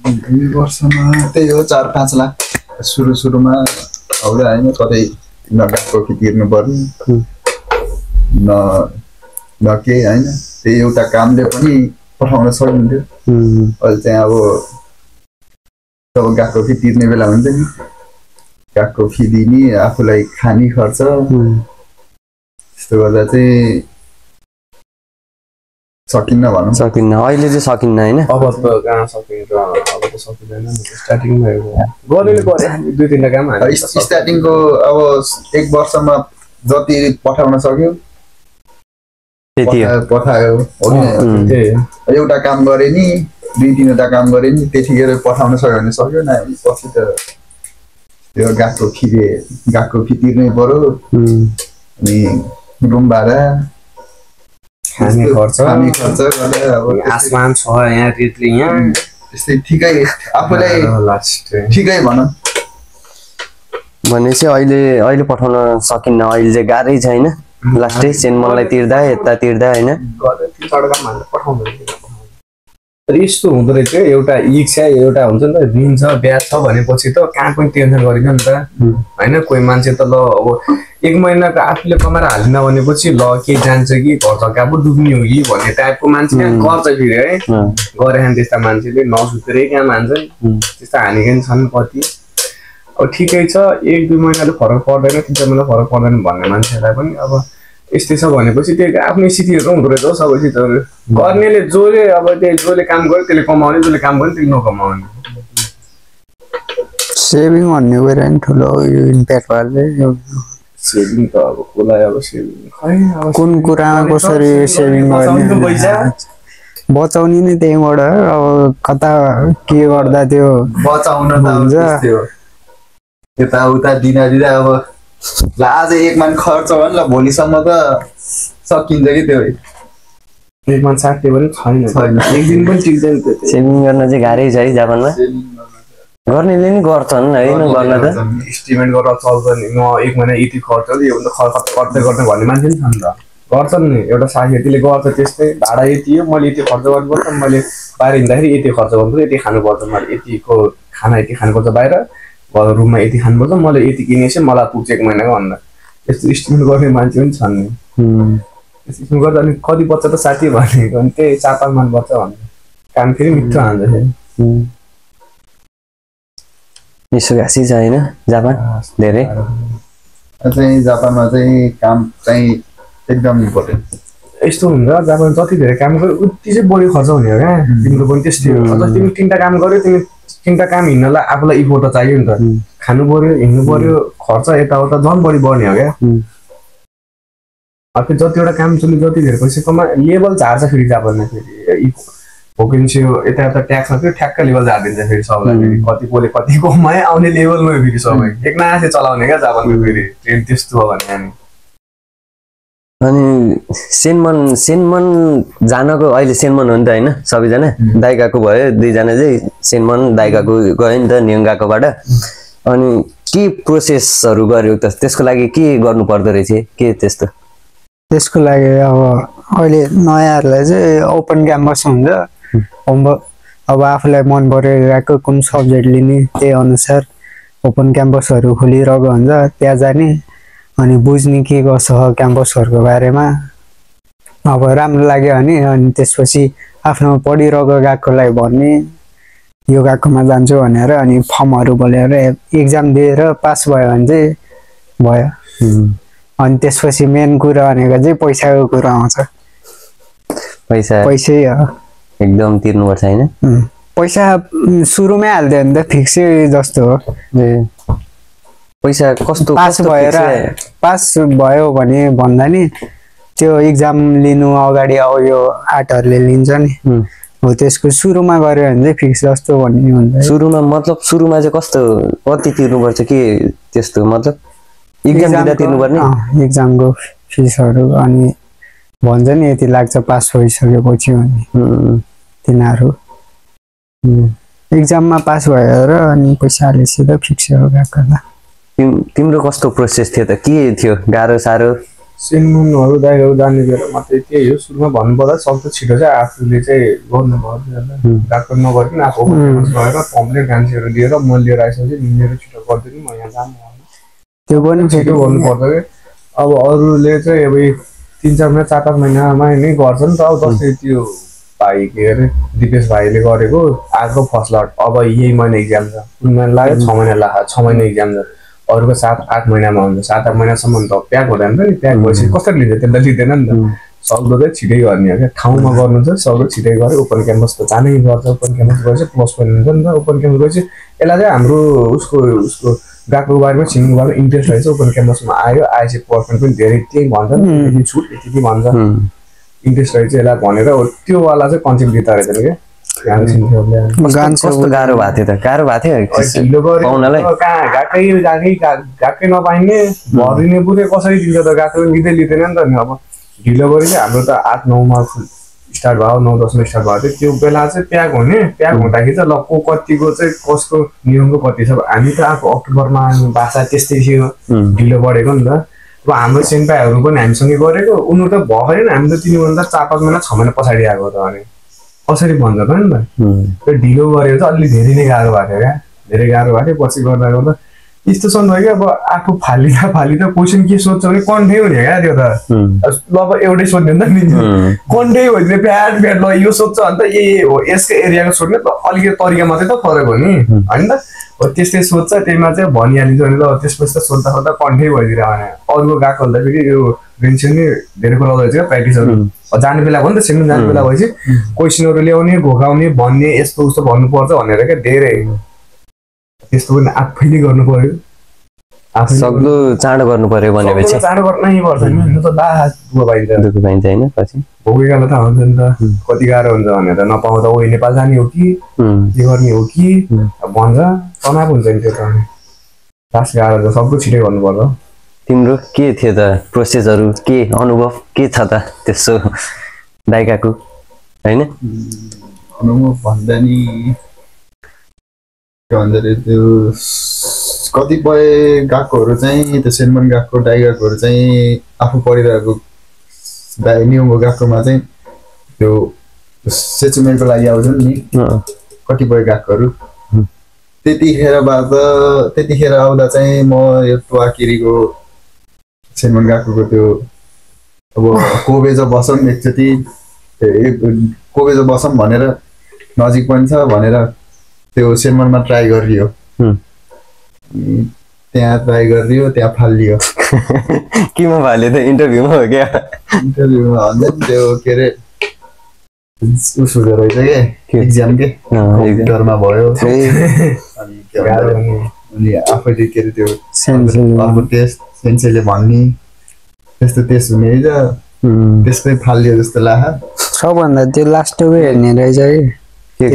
2 वर्षमा त्यही हो 4-5 लाख सुरुमा आउँदै होइन, कतै नगएको कि तिर्नु पर्ने न केही होइन, त्यही एउटा कामले पनि पठाउन सकिन्थ्यो। अहिले चाहिँ अब जब गएको कि तिर्ने बेला हुन्छ नि, गएको फी दिने आफूलाई खाने खर्च त्यस्तो गर्दा चाहिँ सकिन्न भनौँ सकिन्न अहिले चाहिँ सकिन्न होइन अब त कहाँ सकिन्छ अब त सकिँदैन स्टार्टिङमा गर्नेले गरे 2-3 काम स्टार्टिङको अब 1 वर्षमा जति पठाउन सक्यो त्यति हो पठायो हो कि एउटा काम गरे नि 2-3वटा काम गरे नि त्यतिखेर पठाउन सक्यो भने सक्यो न पछि त त्यो गएको फी तिर्नै पर्यो अनि रुम भाडा खाने खर्च गर्दा अब आसमान छ यहाँ रेतले यहाँ त्यस्तै ठिकै आफूलाई ठिकै भनौँ भनेपछि अहिले पठाउन सकिन्न अहिले चाहिँ गाह्रै छ होइन लास्टै सेनमनलाई तिर्दा यता तिर्दा होइन तर यस्तो हुँदो रहेछ एउटा इच्छा एउटा हुन्छ नि त ऋण छ ब्याज छ भनेपछि त कहाँ पनि टेन्सन गरिन्छ नि त होइन कोही मान्छे त ल अब 1 महिनाको आफूले कमाएर हालिन भनेपछि ल के जान्छ कि घर जग्गा पो डुब्ने हो कि भन्ने टाइपको मान्छे गर्छ फेरि है गरे खाने त्यस्ता मान्छेले नसुतेरै कहाँ मान्छन् त्यस्ता हानेको नि छन् कति अब ठिकै छ 1-2 महिनाले फरक पर्दैन 3 महिना फरक पर्दैन भन्ने मान्छेलाई पनि अब यस्तै छ भनेपछि त्यो आफ्नै स्थितिहरू हुँदो रहेछ सबै चिजहरू गर्नेले जसले काम गर्यो त्यसले कमाउने जसले काम गर्यो त्यसले नकमाउने सेभिङ भन्ने कुरा नि ठुलो इम्प्याक्ट पार्छ सेभिङ त अब कसलाई अब सेभिङ खै अब कुन कुरामा कसरी सेभिङ गर्ने बचाउने नै त्यहीबाट अब कता के गर्दा त्यो बचाउन त त्यस्तै हो यताउता दिँदा अब ल आज 1 मान खर्च भयो नि ल भोलिसम्म त सकिन्छ कि त्यो 1 मान 60 पनि छैन एक दिन पनि टिक्दैन त्यो सेभिङ गर्न चाहिँ गाह्रै छ है जापानमा गर्नेले नि गर्छन् होइन गर्न त एस्टिमेट गरेर चल्छ नि म 1 महिना यति खर्च हो यो खर्च गर्दै भन्ने मान्छे नि छन् त गर्छन् नि एउटा साथीले गर्छ त्यस्तै भाडा यति हो मैले यति खर्च गर्नुपर्छ मैले बाहिर हिँड्दाखेरि यति खर्च गर्नुपर्छ यति खानुपर्छ मैले यतिको खाना यति खानुपर्छ बाहिर रुममा यति खानुपर्छ मैले यति किनेपछि मलाई पुग्छ 1 महिनाको भन्दा यस्तो एस्टिमेट गर्ने मान्छे पनि छन् नि एस्टिमेट गर्दा अनि कति बच्चा त साथी भनेको अनि त्यही 4-5 मान बच्चा भन्ने काम फेरि मिठो हान्छ फेरि यसो घाँसी छ होइन जापान धेरै चाहिँ जापानमा चाहिँ काम चाहिँ एकदम इम्पोर्टेन्ट यस्तो हुन्छ जापान जति धेरै काम गर्यो उति चाहिँ बढी खर्च हुने हो क्या तिम्रो पनि त्यस्तै हो तिमी 3टा काम गर्यो तिमी 3टा काम हिँड्नलाई आफूलाई इफोर्ट त चाहियो नि त खानु पर्यो हिँड्नु पर्यो खर्च यताउता झन् बढी बढ्ने हो क्या अब जतिवटा काम चल्यो जति धेरै पैसा कमा लेभल झार्छ फेरि जापानमा फेरि भोकेन्सी यता ट्याक्समा फेरि ठ्याक्क लेभल झारिदिन्छ फेरि सबलाई फेरि कति कसले कति कमाए आउने लेभलमा फेरि सबै एकनासे चलाउने क्या जापानको फेरि ट्रेन त्यस्तो हो भने अनि सेनमन जानको अहिले सेनमन हो नि त होइन सबैजना दाइगाको भयो 2जना चाहिँ सेनमन दाइगाको गयो नि त न्युङ्गाकोबाट अनि के प्रोसेसहरू गर्यो त त्यसको लागि के गर्नु पर्दो रहेछ के त्यस्तो त्यसको लागि अब अहिले नयाँहरूलाई चाहिँ ओपन क्याम्पस हुन्छ अब आफूलाई मन परेको कुन सब्जेक्ट लिने त्यही अनुसार ओपन क्याम्पसहरू खोलिरहेको हुन्छ त्यहाँ जाने अनि बुझ्ने के गर्छ क्याम्पसहरूको बारेमा अब राम्रो लाग्यो भने अनि त्यसपछि आफ्नो पढिरहेको गएकोलाई भन्ने यो गएकोमा जान्छु भनेर अनि फर्महरू बोलेर एक्जाम दिएर पास भयो भने चाहिँ भयो अनि त्यसपछि मेन कुरा भनेको चाहिँ पैसाको कुरा आउँछ पैसै हो एकदम तिर्नुपर्छ होइन पैसा सुरुमै हाल्दियो भने त फिक्सै जस्तो हो पैसा कस्तो पास भयो भने भन्दा नि त्यो एक्जाम लिनु अगाडि अब यो आर्टहरूले लिन्छ नि हो त्यसको सुरुमा गऱ्यो भने चाहिँ फिक्स जस्तो भन्ने हुन्छ सुरुमा चाहिँ कस्तो कति तिर्नुपर्छ के त्यस्तो मतलब एक्जाम दिँदा तिर्नुपर्ने एक्जामको फिसहरू अनि भन्छ नि यति लाग्छ पास भइसकेपछि भन्ने तिनीहरू एक्जाममा पास भएर अनि पैसा हालेपछि त फिक्स हो गएको त तिम्रो कस्तो प्रोसेस थियो त के थियो गाह्रो साह्रो सेनमुनहरू दाइहरू जाने बेला मात्रै त्यही हो सुरुमा भन्नुपर्दा सक्छ छिटो चाहिँ आफूले चाहिँ गर्नु पर्यो डाक्टर नगरिकन आफू गएर कम्प्लेन मान्छेहरू लिएर म लिएर आइसकेपछि मेरो छिटो गरिदिनु म यहाँ जानु त्यो पनि छिटो गर्नु पर्छ कि अब अरूले चाहिँ अब 3-4 महिना 4-5 महिनामा नै गर्छ नि त अब जस्तै त्यो भाइ के अरे दिपेश भाइले गरेको आएको फर्स्ट लट अब यही महिना एक्जाम छ 3 महिना लाग्यो 6 महिना लाग्यो 6 महिना एक्जाम छ अरूको 7-8 महिनामा हुन्छ 7-8 महिनासम्म त प्याक हुँदैन नि प्याक भएपछि कसरी लिन्छ त्यसलाई लिँदैन नि त सक्दो चाहिँ छिटै गर्ने हो क्या ठाउँमा गर्नु चाहिँ सक्दो छिटै गरे ओपन क्याम्पस त जानै गर्छ ओपन क्याम्पस गएपछि प्लस पोइन्ट हुन्छ नि त ओपन क्याम्पस गएपछि यसलाई चाहिँ हाम्रो उसको गएको बारेमा सिङ्गिङ बारेमा इन्ट्रेस्ट रहेछ ओपन क्याम्पसमा आयो आएपछि पर्फेन्ट पनि धेरै त्यही भन्छ नि छुट यति भन्छ इन्ट्रेस्ट रहेछ यसलाई भनेर त्योवाला चाहिँ कन्सेप्ट दिँदो रहेछ क्या कस्तो गाह्रो भएको थियो त गाह्रो भएको थियो पाउनलाई गएकै नपाइने भरिने पुरै कसरी दिन्छ त गएको लिँदै लिँदैन नि त नि अब ढिलो गरी चाहिँ हाम्रो त 8-9मा स्टार्ट भयो 9-10मा स्टार्ट भएको थियो त्यो बेला चाहिँ प्याक हुने प्याक हुँदाखेरि चाहिँ ल को कतिको चाहिँ कसको नियमको कति छ हामी त आएको अक्टोबरमा भाषा त्यस्तै थियो ढिलो बढेको नि त अब हाम्रो सेन्पाहरू पनि हामीसँगै गरेको उनीहरू त भएन हामी त 3 4-5 महिना 6 महिना पछाडि आएको त अनि कसरी भन्छ त नि त त्यो ढिलो गरेर चाहिँ अलिक धेरै नै गाह्रो भएको थियो क्या धेरै गाह्रो भएको थियो पछि गर्दा गर्दा यस्तो छ नि अब आफू फालिँदा क्वेसन के सोध्छ भने कन्ठै हुने क्या त्यो त ल अब एउटै सोध्ने नि त कन्ठै भइदिने प्याड ल यो सोध्छ अन्त ए हो यसको एरियाको सोध्ने त अलिकति तरिका मात्रै त फरक हो नि होइन त हो त्यस्तै सोध्छ त्यहीमा चाहिँ भनिहालिन्छ भने ल त्यसपछि त सोद्धा कन्ठै भइदिएर भने अरूको गएको हुँदा फेरि यो रेन्सन नै धेरै कुरा रहेछ क्या प्र्याक्टिसहरू जाने बेला हो नि त सेकेन्ड जाने बेला भएपछि क्वेसनहरू ल्याउने घोकाउने भन्ने यस्तो उस्तो भन्नुपर्छ भनेर क्या धेरै त्यस्तो पनि आफैले गर्नु पर्यो सक्दो चाँडो गर्नु पर्यो भनेपछि चाँडो गर्नै पर्छ नि त दुःख पाइन्छ होइन पछि भोगेकालाई थाहा हुन्छ नि त कति गाह्रो हुन्छ भनेर नपाउँदा ओ नेपाल जाने हो कि के गर्ने हो कि भन्छ तनाव हुन्छ नि त्यो त खास गाह्रो छ सक्दो छिटै गर्नुपर्छ तिम्रो के थियो त प्रोसेसहरू के अनुभव के छ त त्यसो दाइकाको होइन अनुभव भन्दा नि के भन्छ अरे त्यो कतिपय गएकोहरू चाहिँ त्यो सेनमन गएको डाइ गएकोहरू चाहिँ आफू पढिरहेको नियमको गएकोमा चाहिँ त्यो सेचुमेन्टको लागि आउँछन् नि कतिपय गएकोहरू त्यतिखेर आउँदा चाहिँ म यो टुवाकिरीको सेनमन गएकोको त्यो अब कोबेज बसौँ एकचोटि कोबेज बसौँ भनेर नजिक पनि छ भनेर त्यो सेनमनमा ट्राई गरियो त्यहाँ ट्राई गरियो त्यहाँ फालियो केमा फाल्यो त इन्टरभ्यूमा हो क्या इन्टरभ्यूमा भन्दा त्यो के अरे उस हुँदो रहेछ के इक्जाम के कम्प्युटरमा भयो अनि के भन्छ अनि आफैले के अरे त्यो अर्को टेस्ट सेन्सेले भन्ने त्यस्तो टेस्ट हुने रहेछ त्यसमै फालियो जस्तो लाग्यो सबभन्दा त्यो लास्टको हेर्ने रहेछ कि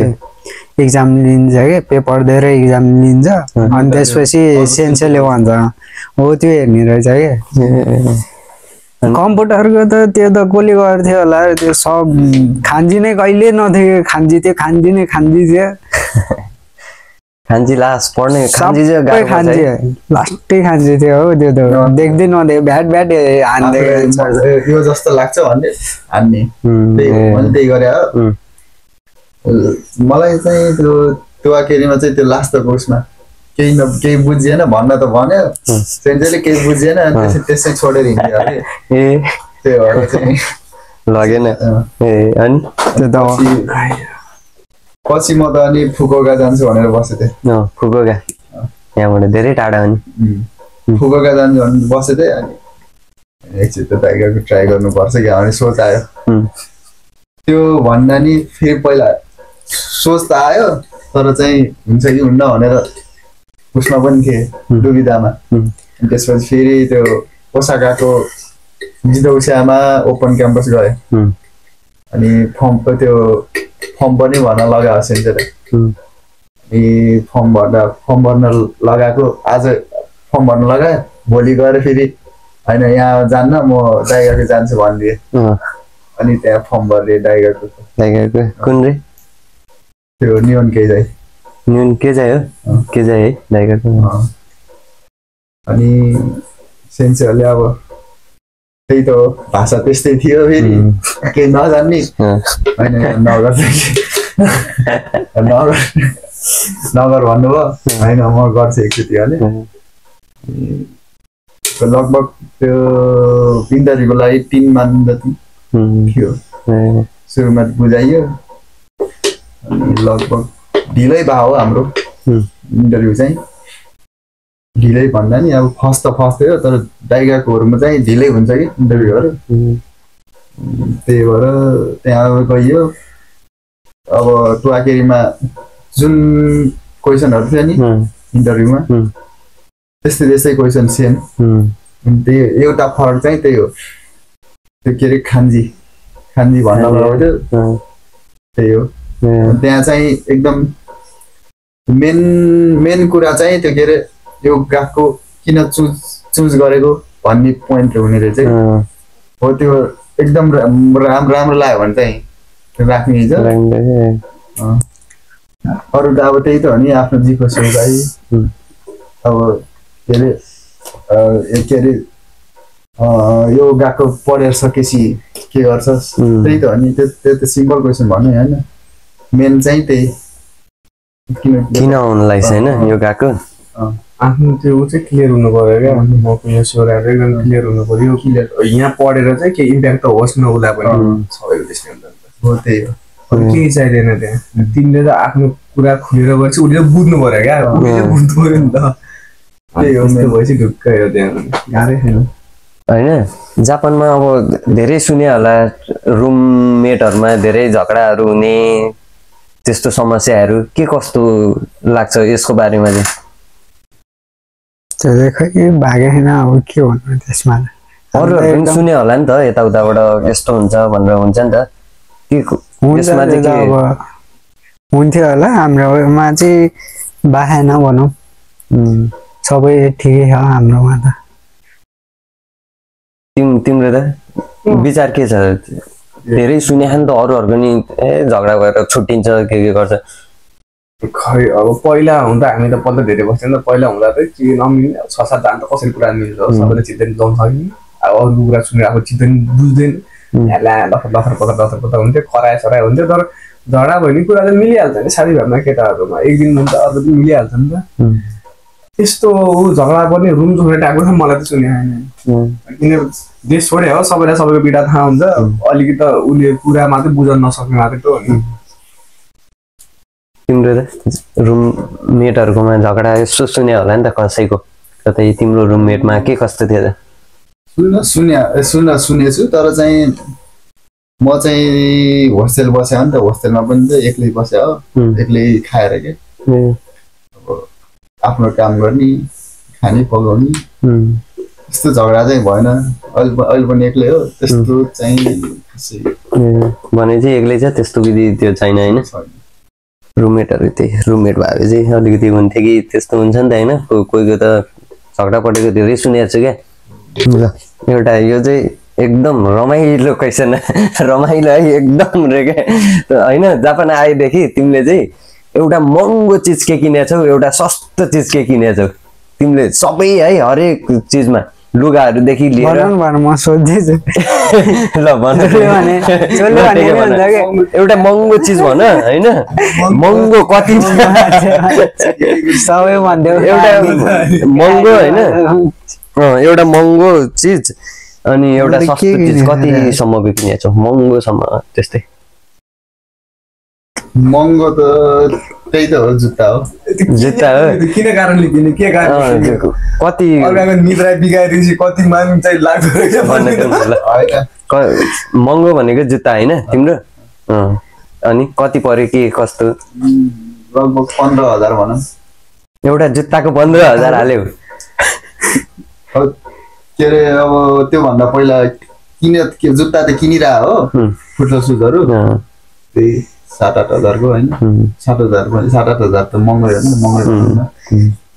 एक्जाम लिन्छ क्या पेपर दिएर एक्जाम लिन्छ अनि त्यसपछि सेन्सेले भन्छ हो त्यो हेर्ने रहेछ क्या कम्प्युटरको त त्यो त कसले गर्थ्यो होला त्यो सब खान्जी नै कहिले नथ्यो खान्जी थियो खान्जी नै खान्जी थियो खान्जी लास्ट पढ्ने खान्जी चाहिँ खान्जी लास्टै खान्जी थियो हो त्यो त देख्दै नदेख्यो भ्याट हान्दै यो जस्तो लाग्छ भन्ने हान्ने त्यही गरे मलाई चाहिँ त्यो आखिरीमा चाहिँ त्यो लास्टको उसमा केही बुझिएन भन्न त भन्यो सेन्सेले केही बुझिएन त्यसै छोडेर हिँड्यो अरे त्यही भएर चाहिँ लगेन ए अनि पछि म त अनि फुकुओका जान्छु भनेर बसेको थिएँ फुकुओका यहाँबाट धेरै टाढा हो नि फुकुओका जान्छु भनेर बसेको थिएँ अनि एकचोटि त टाइगरको ट्राई गर्नुपर्छ क्या भने सोच आयो त्यो भन्दा नि फेरि पहिला सोच त आयो तर चाहिँ हुन्छ कि हुन्न भनेर उसमा पनि थिएँ दुविधामा त्यसपछि फेरि त्यो ओसाकाको जिदौस्यामा ओपन क्याम्पस गएँ अनि फर्म पनि भर्न लगायो सेन्टरले अनि फर्म भर्न लगाएको आज फर्म भर्न लगाएँ भोलि गएर फेरि होइन यहाँ जान्न म डाइगरको जान्छु भनिदिएँ अनि त्यहाँ फर्म भरिदिएँ डाइगरको कुन रे त्यो नियन केजाइ हो केजाइ है डाइगरको अनि सेन्सेहरूले अब त्यही त हो भाषा त्यस्तै थियो फेरि केही नजान्ने होइन नगर भन्नुभयो होइन म गर्छु एकचोटि भने लगभग त्यो इन्टरभ्यूको लागि 3 मान जति थियो सुरुमा बुझाइयो अनि लगभग ढिलै भयो हाम्रो इन्टरभ्यू चाहिँ ढिलै भन्दा नि अब फर्स्ट त फर्स्ट हो तर बाइगाकोहरूमा चाहिँ ढिलै हुन्छ कि इन्टरभ्यूहरू त्यही भएर त्यहाँ अब गइयो अब टुवाकेरीमा जुन क्वेसनहरू थियो नि इन्टरभ्यूमा त्यस्तै क्वेसन सेम त्यही एउटा फरक चाहिँ त्यही हो त्यो के अरे खान्जी भन्न लगाउँथ्यो त्यही हो त्यहाँ चाहिँ एकदम मेन कुरा चाहिँ त्यो के अरे यो ग्राफको किन चुज गरेको भन्ने पोइन्ट हुने रहेछ हो त्यो एकदम राम्रो लाग्यो भने चाहिँ राख्ने अरू त अब त्यही त हो नि आफ्नो जीको सोचाइ अब के अरे यो गएको पढेर सकेपछि के गर्छस् त्यही त हो नि त्यो त सिम्पल क्वेसन भन्नु होइन मेन चाहिँ त्यही किन आउनुलाई छैन यो गएको आफ्नो त्यो चाहिँ क्लियर हुनु पर्यो क्या मको यो सोराहरू एकदम क्लियर हुनु पर्यो यहाँ पढेर चाहिँ के इम्प्याक्ट त होस् न उसलाई पनि सबैको त्यस्तै हुन्छ हो त्यही हो केही चाहिँदैन त्यहाँ तिमीले त आफ्नो कुरा खुलेर गएपछि उसले बुझ्नु पर्यो क्या उसले बुझ्नु पर्यो नि त त्यही हो भएपछि ढुक्कै हो त्यहाँ गाह्रै छैन होइन जापानमा अब धेरै सुने होला रुममेटहरूमा धेरै झगडाहरू हुने त्यस्तो समस्याहरू के कस्तो लाग्छ यसको बारेमा चाहिँ त्यो खै भागेन अब के भन्नु त्यसमा अरूहरू पनि सुने होला नि त यताउताबाट यस्तो हुन्छ भनेर हुन्छ नि त त्यसमा चाहिँ अब हुन्थ्यो होला हाम्रोमा चाहिँ बाहेन भनौँ सबै ठिकै छ हाम्रोमा त तिम्रो त विचार के छ धेरै सुने नि त अरूहरू पनि झगडा गरेर छुट्टिन्छ के गर्छ खै अब पहिला हुँदा हामी त पल्ट धेरै बस्थ्यौँ नि त पहिला हुँदा त के नमिल्ने 6-7 जना त कसरी कुरा मिल्छ सबैले चित्दैन जाउँ सक्ने अब अरूको कुरा सुनेर अब चित्दैन बुझ्दैन लथर पत्र हुन्थ्यो खराए सराए हुन्थ्यो तर झगडा भयो भने कुरा त मिलिहाल्छ नि साथीभाइमा केटाहरूमा एक दिन हुन्छ अर्को दिन मिलिहाल्छ नि त त्यस्तो झगडा पनि रुम छोडेर आएको छ मलाई त सुने किन देश छोडे हो सबैलाई सबैको पीडा थाहा हुन्छ अलिकति उसले कुरा मात्रै बुझ्न नसक्ने मात्रै त हो नि तिम्रो त रुममेटहरूकोमा झगडा यसो सुने होला नि त कसैको कतै तिम्रो रुममेटमा के कस्तो थियो त सुनेछु तर चाहिँ म चाहिँ होस्टेल बस्यो नि त होस्टेलमा पनि त एक्लै बस्यो हो एक्लै खाएर के अब आफ्नो काम गर्ने खाने पकाउने त्यस्तो झगडा चाहिँ भएन अहिले पनि एक्लै हो त्यस्तो चाहिँ भने चाहिँ एक्लै छ त्यस्तो विधि त्यो छैन होइन रुममेटहरू त्यही रुममेट भए चाहिँ अलिकति हुन्थ्यो कि त्यस्तो हुन्छ नि त होइन कोहीको त झगडा परेको धेरै सुनेको छु क्या एउटा यो चाहिँ एकदम रमाइलो क्वेसन रमाइलो है एकदम रे क्या होइन जापान आएदेखि तिमीले चाहिँ एउटा महँगो चिज के किनेछौ एउटा सस्तो चिज के किनेछौ तिमीले सबै है हरेक चिजमा लुगाहरूदेखि लिएर म सोध्दैछु ल भन एउटा महँगो चिज भन होइन महँगो कति सबै भन्दै एउटा महँगो होइन एउटा महँगो चिज अनि एउटा सस्तो चिज कतिसम्मको किनेछौ महँगोसम्म त्यस्तै महँगो त त्यही त हो जुत्ता हो किन कारणले किने के कारण कति अर्काको निद्रा बिगाएपछि कति माग चाहिँ लाग्दो रहेछ महँगो भनेको जुत्ता होइन तिम्रो अनि कति पर्यो के कस्तो लगभग 15,000 भनौँ एउटा जुत्ताको 15,000 हाल्यो के अरे अब त्योभन्दा पहिला जुत्ता त किनिरह हो फुटबल सुजहरू त्यही 7-8 हजारको होइन 7,000 पनि 7-8 त महँगो हो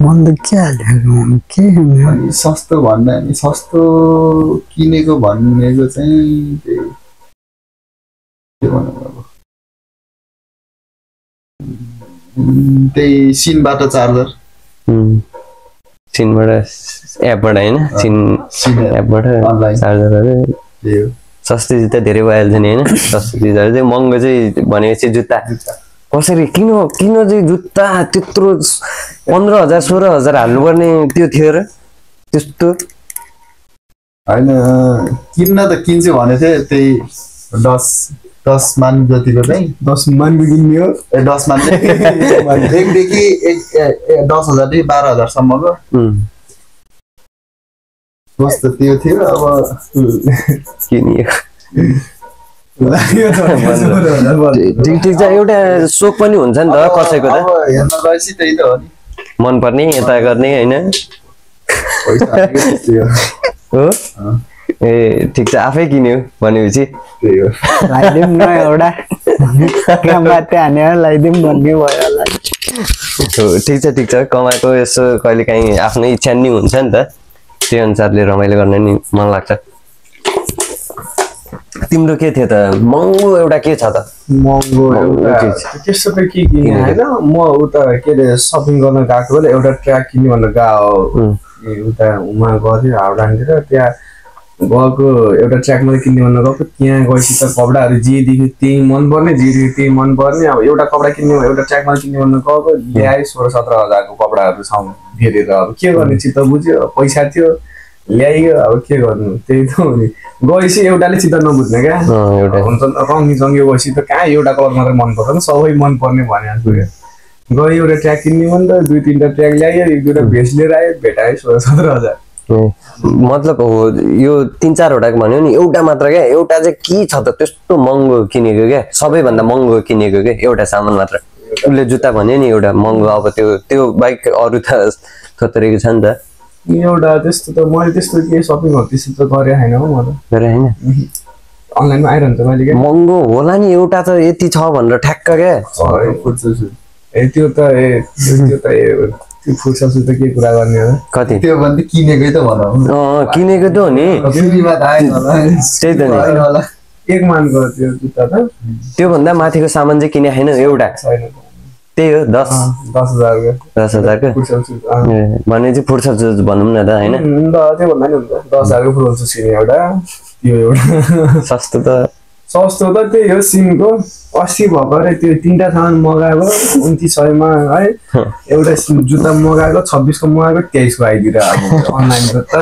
महँगो के हाल्यो के सस्तो भन्दा नि सस्तो किनेको भनेको चाहिँ के भनौँ अब त्यही सिनबाट चार्जर सिनबाट एपबाट होइन सिन एपबाट चार्जरहरू सस्तो जुत्ता धेरै भइहाल्छ नि होइन सस्तो चिजहरू चाहिँ महँगो चाहिँ भनेपछि जुत्ता कसरी किन चाहिँ जुत्ता त्यत्रो 15,000-16,000 हाल्नुपर्ने त्यो थियो र त्यस्तो होइन किन्न त किन्छु भनेको थिएँ त्यही 10 मान जतिको चाहिँ 10 मानको किन्ने हो 10 मान एकदेखि 10,000 देखि 12,000 सम्मको सोच त त्यो थियो अब किनियो लाग्यो त ठिक ठिक छ एउटा सोख पनि हुन्छ नि त कसैको त अब हेर्न गएपछि त्यही त हो नि मनपर्ने यता गर्ने होइन पैसा हालेको त्यस्तै हो हो ए ठिक छ आफै किन्यो भनेपछि त्यही हो लगाइदिउँ न एउटा काम बाटे हानेर लगाइदिउँ भन्ने भयो होला हो ठिक छ कमाएको यसो कहिले काहीँ आफ्नै इच्छा नि हुन्छ नि त त्यही अनुसारले रमाइलो गर्न नि मन लाग्छ तिम्रो के थियो त महँगो एउटा के छ त महँगो एउटा त्यस्तो त के किने होइन म उता के अरे सपिङ गर्न गएको बेला एउटा ट्र्याक किन्ने भनेर गएको उता उमा गएको थियो हाउडातिर त्यहाँ गएको एउटा ट्र्याक मात्रै किन्ने भनेर गएको त्यहाँ गएपछि त कपडाहरू जे देख्यो त्यही मनपर्ने जे देख्यो त्यही मनपर्ने अब एउटा कपडा किन्ने एउटा ट्र्याक मात्रै किन्ने भनेर गएको ल्याएँ 16-17 हजारको कपडाहरू छ धेरेर अब के गर्ने चित्त बुझ्यो पैसा थियो ल्याइयो अब के गर्नु त्यही त हो नि गएपछि एउटाले चित्त नबुझ्ने क्या हुन्छ रङ्गी जङ्गी गएपछि त कहाँ एउटा कलर मात्रै मनपर्छ नि सबै मनपर्ने भनिहाल्छु क्या गयो एउटा ट्र्याक किन्ने भने त 2-3टा ट्र्याक ल्यायो 1-2टा भेस्ट लिएर आयो भेटायो 16-17 हजार मतलब हो यो 3-4 वटा भन्यो नि एउटा मात्र क्या एउटा चाहिँ के छ त त्यस्तो महँगो किनेको क्या सबैभन्दा महँगो किनेको क्या एउटा सामान मात्र उसले जुत्ता भन्यो नि एउटा महँगो अब त्यो बाइक अरू त थोत्रेको छ नि त एउटा त्यस्तो त मैले त्यस्तो के सपिङहरू त्यस्तो त गरेँ छैन हो म त गरे होइन अनलाइनमा आइरहन्छ मैले क्या महँगो होला नि एउटा त यति छ भनेर ठ्याक्क क्या ए त्यो त त्यो फुर्सद त के कुरा गर्ने हो कति त्यो भन्दा किनेकै त भनौँ किनेको त हो नि फ्रीमा त आएन होला त्यही त नि एक मानको त्यो जुत्ता त त्योभन्दा माथिको सामान चाहिँ किने छैन एउटा छैन त्यही हो 10,000 10,000 भने चाहिँ फुर्सद सुज भनौँ न त होइन त्यो भन्दा नि हुन्छ 10,000 को फुर्सद किने एउटा त्यो एउटा सस्तो त त्यही हो सिमको 80 भर्खरै त्यो 3टा सामान मगाएको 2900 मा है एउटा जुत्ता मगाएको 26 को मगाएको 23 को आइदिएर अब अनलाइन त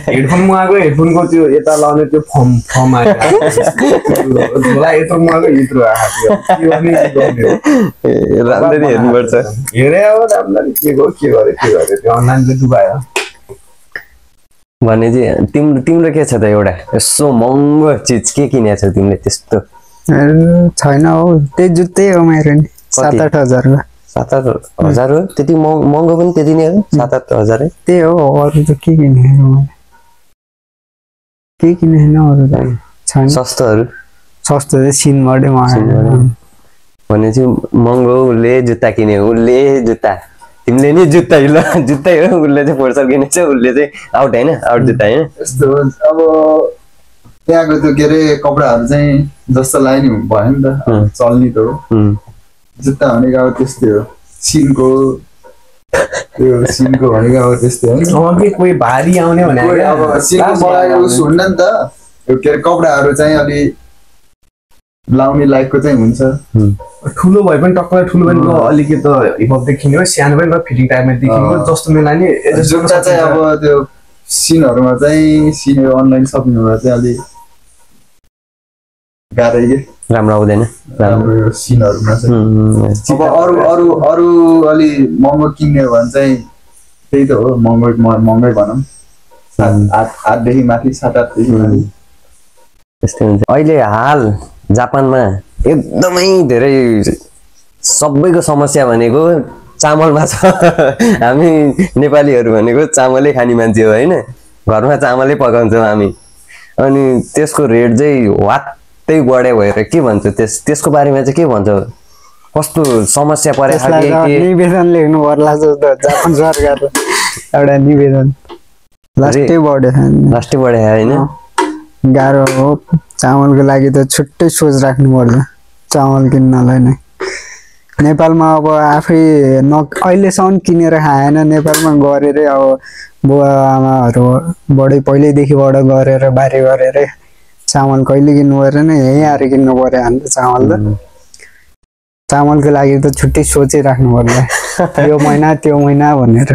हेडफोन मगाएको हेडफोनको त्यो यता लाउने त्यो फर्म आयो झोला यत्रो मगाएको यत्रो आयो राम्ररी हेर्नुपर्छ हेरे अब राम्ररी के गरे त्यो अनलाइनले डुबायो भने चाहिँ तिम्रो के छ त एउटा यसो महँगो चिज के किनेको छौ तिमीले त्यस्तो छैन हौ त्यही जुत्तै हो मेरो नि 7-8 हजारको 7-8 हजार हो त्यति महँगो पनि त्यति नै हो 7-8 हजार त्यही हो अरू त के किने छैन अरू त छैन सस्तोहरू सस्तो चाहिँ सिनबाटै मगाएको भने चाहिँ महँगो उसले जुत्ता किन्यो उसले जुत्ता तिमीले नि जुत्तै हो उसले चाहिँ फोर्सर किनेछ उसले चाहिँ आउट होइन आउट जुत्ता होइन यस्तो अब त्यहाँको त्यो के अरे कपडाहरू चाहिँ जस्तो लाइन भयो नि त चल्ने त हो जुत्ता भनेको अब त्यस्तै हो सिनको भनेको अब त्यस्तै हो कोही भारी आउने भने अब सिनको मगाएको हुन्न नि त के अरे कपडाहरू चाहिँ अलि लाउने लायकको चाहिँ हुन्छ ठुलो भए पनि टक्क ठुलो पनि अलिकति हिपहप देखिने सानो पनि फिटिङ टाइपमा देखिने जस्तो मेला नि जुत्ता चाहिँ अब त्यो सिनहरूमा चाहिँ अनलाइन सपिङहरूमा चाहिँ अलिक गाह्रै के राम्रो आउँदैन राम्रो सिनहरूमा चाहिँ अब अरू अलि महँगो किन्ने हो भने चाहिँ त्यही त हो महँगै भनौँ 8देखि माथि 7-8देखि माथि त्यस्तै हुन्छ अहिले हाल जापानमा एकदमै धेरै सबैको समस्या भनेको चामलमा छ हामी नेपालीहरू भनेको चामलै खाने मान्छे हो होइन घरमा चामलै पकाउँछौँ हामी अनि त्यसको रेट चाहिँ वात्तै बढ्यो भएर के भन्छ त्यसको बारेमा चाहिँ के भन्छ कस्तो समस्या परेको निवेदन लेख्नु पर्ला जापान सरकार एउटा निवेदन लास्टै बढ्यो होइन गाह्रो हो चामलको लागि त छुट्टै सोच राख्नु पर्छ चामल किन्नलाई नै नेपालमा अब आफै अहिलेसम्म किनेर खाएन नेपालमा गरेरै अब बुवा आमाहरूबाटै पहिल्यैदेखिबाट गरेर बारी गरेर चामल कहिले किन्नु परेन यहीँ आएर किन्नु पर्यो अन्त चामलको लागि त छुट्टै सोचै राख्नु पर्छ यो महिना त्यो महिना भनेर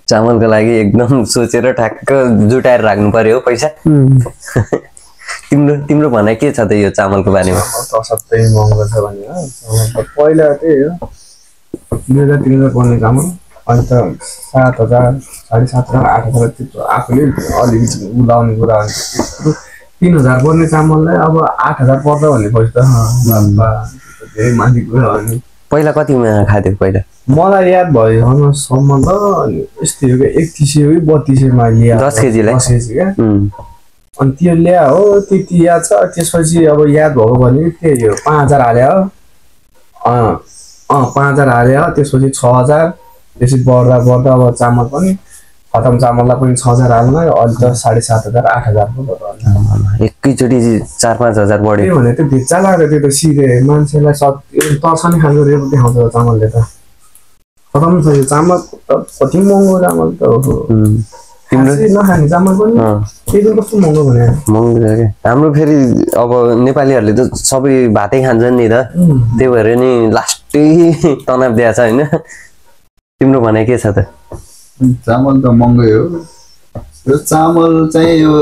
चामलको लागि एकदम सोचेर ठ्याक्क जुटाएर राख्नु पर्यो हो पैसा तिम्रो भनाइ के छ त यो चामलको बारेमा सबै महँगो छ भने पहिला त्यही हो 2003 पर्ने चामल अन्त 7,000 7,500 8,000 त्यत्रो आफूले अलिकति उलाउने कुरा त्यत्रो 3,000 पर्ने चामललाई अब 8,000 पर्छ भनेपछि त धेरै माथि कुरा हो नि। पहिला कतिमा खाथ्यो पहिला? मलाई याद भयो सम्म त यस्तै हो क्या 3100 3200मा लिया 10 केजीलाई 10 केजी क्या। अनि त्यो ल्या हो त्यति याद छ। त्यसपछि अब याद भयो भने त्यही हो 5,000 हाल्यो 5,000 हाल्यो त्यसपछि 6,000 त्यसपछि बढ्दा बढ्दा अब चामल पनि खतम चामललाई पनि 6,000 हाल्नु अहिले त 7,500 8,000 पो भयो। एकैचोटि 4-5 हजार बढ्यो। त्यो भने त भिच्चा लाग्यो त्यो त सिधै मान्छेलाई तर्साउने खालको रेट देखाउँछ चामलले त। खतम छ यो चामल त कति महँगो चामल त हो। तिम्रो नखाने चामल पनि त्यति कस्तो महँगो भने महँगो छ क्या। हाम्रो फेरि अब नेपालीहरूले त सबै भातै खान्छन् नि त, त्यही भएर नि लास्टै तनाव दिएको छ होइन। तिम्रो भनाइ के छ त? चामल त महँगै हो। यो चामल चाहिँ यो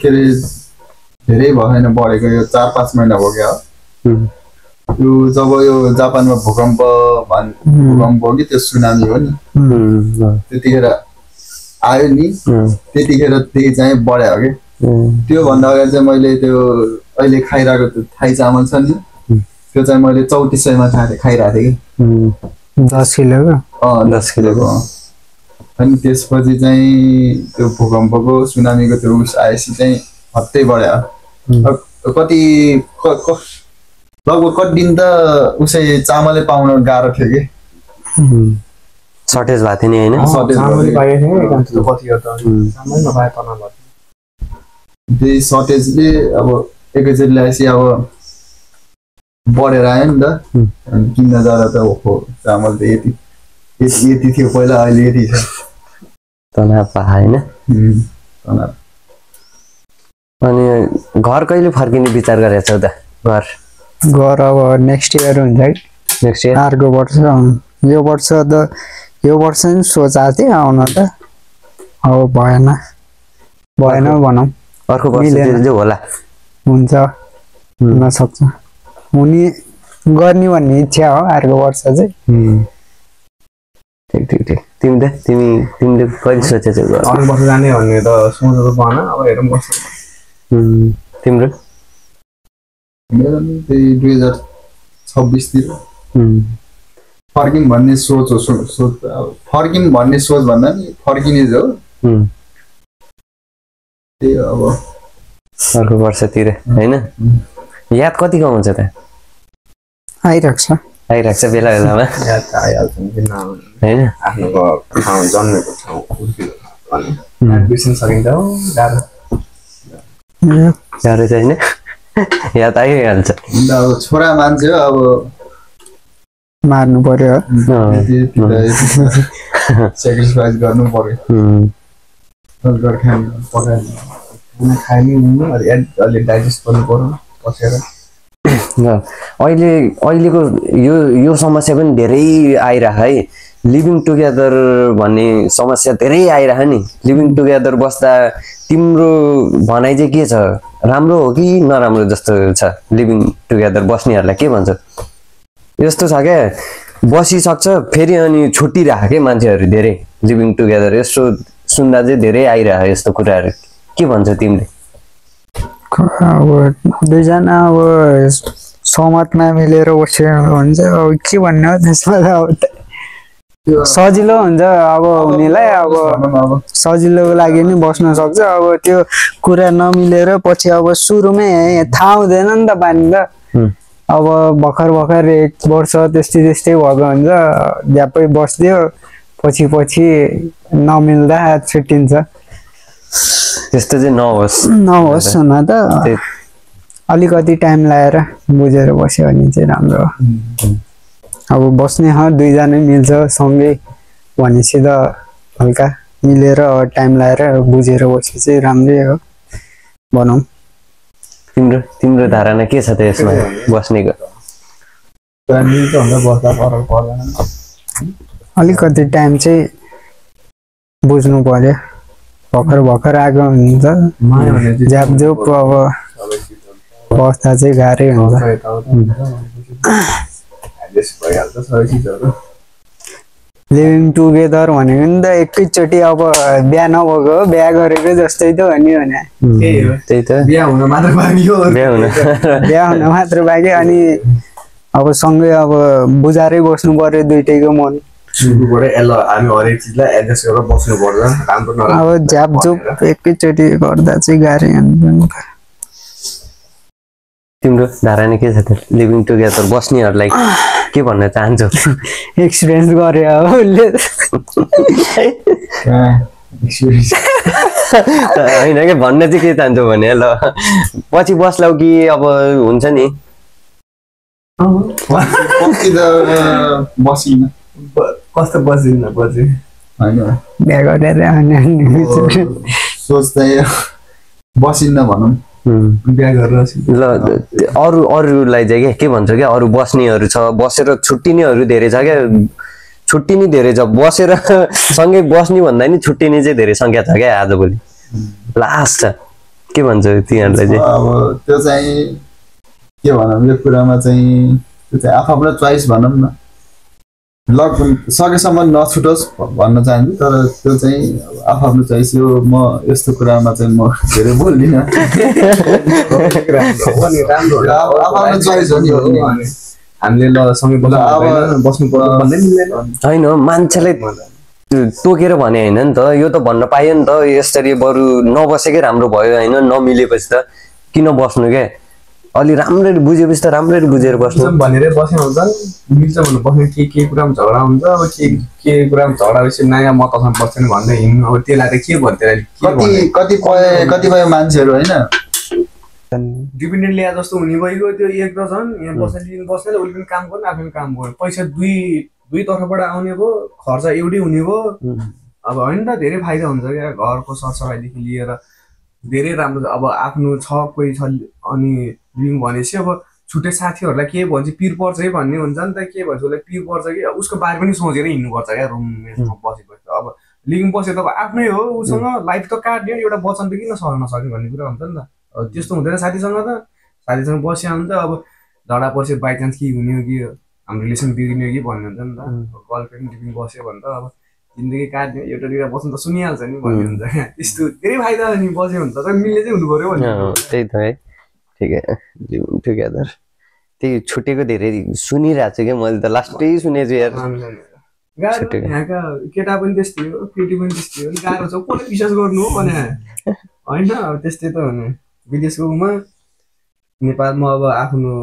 के अरे धेरै भएन बढेको, यो 4-5 महिना भयो क्या। यो जब यो जापानमा भूकम्प हो कि त्यो सुनामी हो नि, त्यतिखेर आयो नि, त्यतिखेरदेखि चाहिँ बढ्यो हो कि। त्योभन्दा अगाडि चाहिँ मैले त्यो अहिले खाइरहेको त्यो थाई चामल छ नि, त्यो चाहिँ मैले 3400मा खाइरहेको थिएँ कि 10 किलोको। 10 किलोको। अनि त्यसपछि चाहिँ त्यो भूकम्पको सुनामीको त्यो उस आएपछि चाहिँ हत्तै बढ्यो। कति लगभग कति दिन त उसै चामलै पाउन गाह्रो थियो कि, सर्टेज भएको थियो नि होइन। त्यही सर्टेजले अब एकैचोटि ल्याएपछि अब बढेर आयो नि त। किन्न जाँदा त ओहो चामल त यति थियो पहिला, अहिले यति छ। तनाव पायो होइन। तनाव। अनि घर कहिले फर्किने विचार गरेको छौ त? घर अब नेक्स्ट इयर हुन्छ कि। Next year? अर्को वर्ष। यो वर्ष नि सोचेको थिएँ आउन त, अब भएन भनौँ। अर्को वर्ष चाहिँ होला। हुन्छ हुनसक्छ, हुने गर्ने भन्ने इच्छा हो अर्को वर्ष चाहिँ। ठिक। तिमीले कहिले सोचेछौ अर्को वर्ष जाने भन्ने त सोचेको भएन, अब हेरौँ वर्ष। तिम्रो? मेरो त्यही 2026 तिर फर्किम भन्ने सोच हो। फर्किम भन्ने सोच भन्दा नि फर्किने हो। त्यही अब अर्को वर्षतिर होइन। याद कतिको आउँछ त? आइरहेको छ बेला बेलामा। याद त आइहाल्छ नि, किन होइन। आफ्नो ठाउँ जन्मेको ठाउँ बिर्सिन सकिन्छ हो। गाह्रो चाहिँ होइन, याद आइहाल्छ। अब छोरा मान्छे हो, अब मार्नु पर्यो, सेक्रिफाइस गर्नु पर्यो। अलि डाइजेस्ट गर्नु पर्यो बसेर। अहिलेको यो समस्या पनि धेरै आइरह है। लिभिङ टुगेदर भन्ने समस्या धेरै आइरह नि। लिभिङ टुगेदर बस्दा तिम्रो भनाइ चाहिँ के छ? राम्रो हो कि नराम्रो जस्तो छ लिभिङ टुगेदर बस्नेहरूलाई? के भन्छ? यस्तो छ क्या, बसिसक्छ फेरि अनि छुट्टिरह के मान्छेहरू धेरै लिभिङ टुगेदर। यस्तो सुन्दा चाहिँ धेरै आइरह यस्तो कुराहरू। के भन्छ तिमीले? अब दुईजना अब सहमत नमिलेर बस्यो भने चाहिँ अब के भन्ने हो त्यसमा त। अब सजिलो हुन्छ अब उनीलाई, अब सजिलोको लागि नि बस्न सक्छ। अब त्यो कुरा नमिलेर पछि अब सुरुमै थाहा हुँदैन नि त पानी त। अब भर्खर 1 वर्ष त्यस्तै भएको हुन्छ, झ्याप्पै बस्दियो, पछि नमिल्दा छुट्टिन्छ। त्यस्तो चाहिँ नहोस् हुन त। अलिकति टाइम लगाएर बुझेर बस्यो भने चाहिँ राम्रो हो। अब बस्ने दुईजना मिल्छ सँगै भनेपछि त हल्का मिलेर टाइम लगाएर बुझेर बसे चाहिँ राम्रै हो भनौँ। तिम्रो धारणा के छ त यसमा बस्नेको? अलिकति टाइम चाहिँ बुझ्नु पर्यो। भर्खर आएको हुन्छ, झ्यापझोप अब बस्दा चाहिँ गाह्रै हुन्छ। लिभिङ टुगेदर भनेको नि त एकैचोटि अब बिहा नभएको बिहा गरेको जस्तै त हो नि भने त्यही त बिहा हुन मात्र बाँकी हो बिहा हुन मात्र बाँकी अनि अब सँगै अब बुझाएरै बस्नु पर्यो दुइटैको मन सुरुबाट हामी हरेक चिजलाई एडजस्ट गरेर बस्नु पर्छ राम्रो अब झ्यापझुप एकैचोटि गर्दा चाहिँ गाह्रो हुन्छ तिम्रो धारणा के छ त लिभिङ टुगेदर बस्नेहरूलाई के भन्न चाहन्छौ एक्सपिरियन्स गरे अब उसले होइन कि भन्न चाहिँ के चाहन्छौ भने ल पछि बस्लाउ कि अब हुन्छ नि पछि त बसिन कस्तो बसिन्न पछि होइन बिहा गरेर सोच्दै बसिन्न भनौँ बिहा गरेर ल अरूलाई चाहिँ के भन्छ क्या अरू बस्नेहरू छ बसेर छुट्टिनेहरू धेरै छ क्या छुट्टिने धेरै छ बसेर सँगै बस्ने भन्दा नि छुट्टिने चाहिँ धेरै सङ्ख्या छ क्या आजभोलि लास्ट छ के भन्छ तिनीहरूलाई चाहिँ अब त्यो चाहिँ के भनौँ यो कुरामा चाहिँ त्यो चाहिँ आफ्नो चोइस भनौँ न सकेसम्म नछुटोस् भन्न चाहन्छु तर त्यो चाहिँ आफ्नो चोइस हो म यस्तो कुरामा चाहिँ म धेरै बोल्दिनँ आफ्नो चोइस हो नि हामीले ल सँगै बस्नु पर्यो भन्दै मिल्दैन होइन मान्छेलाई तोकेर भने होइन नि त यो त भन्न पाइयो नि त यसरी बरु नबसेकै राम्रो भयो होइन नमिलेपछि त किन बस्नु क्या अलि राम्ररी बुझेपछि त राम्ररी बुझेर बस्नु भनेरै बसे हुन्छन् मिल्छ भन्नु बस्ने के कुरामा झगडा हुन्छ अब के कुरामा झगडा भएपछि नयाँ म तसँग बस्दैन भन्दै हिँड्नु अब त्यसलाई त के भन्थ्यो कतिपय मान्छेहरू होइन डिपेन्डेन्ट ल्याए जस्तो हुने भइगयो त्यो एक दर्जन यहाँ बस्ने बस्नेले उसले पनि काम गर्नु आफूले काम गर्यो पैसा दुई तर्फबाट आउने भयो खर्च एउटै हुने भयो अब होइन त धेरै फाइदा हुन्छ क्या घरको सरसफाइदेखि लिएर धेरै राम्रो अब आफ्नो छ कोही छ अनि लिउँ भनेपछि अब छुट्टै साथीहरूलाई के भन्छ पिर पर्छ है भन्ने हुन्छ नि त के भन्छ उसलाई पिर पर्छ कि उसको बारे पनि सोचेर हिँड्नुपर्छ क्या रुममेटमा बसेपछि अब लिभिङ बसेर त आफ्नै हो उसँग लाइफ त काट्यो एउटा वचन त किन सर्न सक्ने भन्ने कुरा हुन्छ नि त त्यस्तो हुँदैन साथीसँग त साथीसँग बसिया हुन्छ अब झगडा पर्छ बाइचान्स के हुने हो कि हाम्रो रिलेसन बिग्रिने हो कि भन्ने हुन्छ नि त गर्लफ्रेन्ड लिभिङ बस्यो भने त अब जिन्दगी काट्ने एउटा दुईवटा बस्नु त सुनिहाल्छ नि भन्ने हुन्छ क्या त्यस्तो धेरै फाइदा नि बस्यो भने त मिल्ने चाहिँ हुनु पर्यो भन्ने त्यही त है ठिकै लिभिङ टुगेदर त्यही छुटेको धेरै सुनिरहेको छु क्या मैले त लास्टै सुनेको छु यार गाह्रो यहाँका केटा पनि त्यस्तै हो केटी पनि त्यस्तै हो गाह्रो छ कसले विश्वास गर्नु हो भने होइन अब त्यस्तै त हो नि विदेशको उमा नेपालमा अब आफ्नो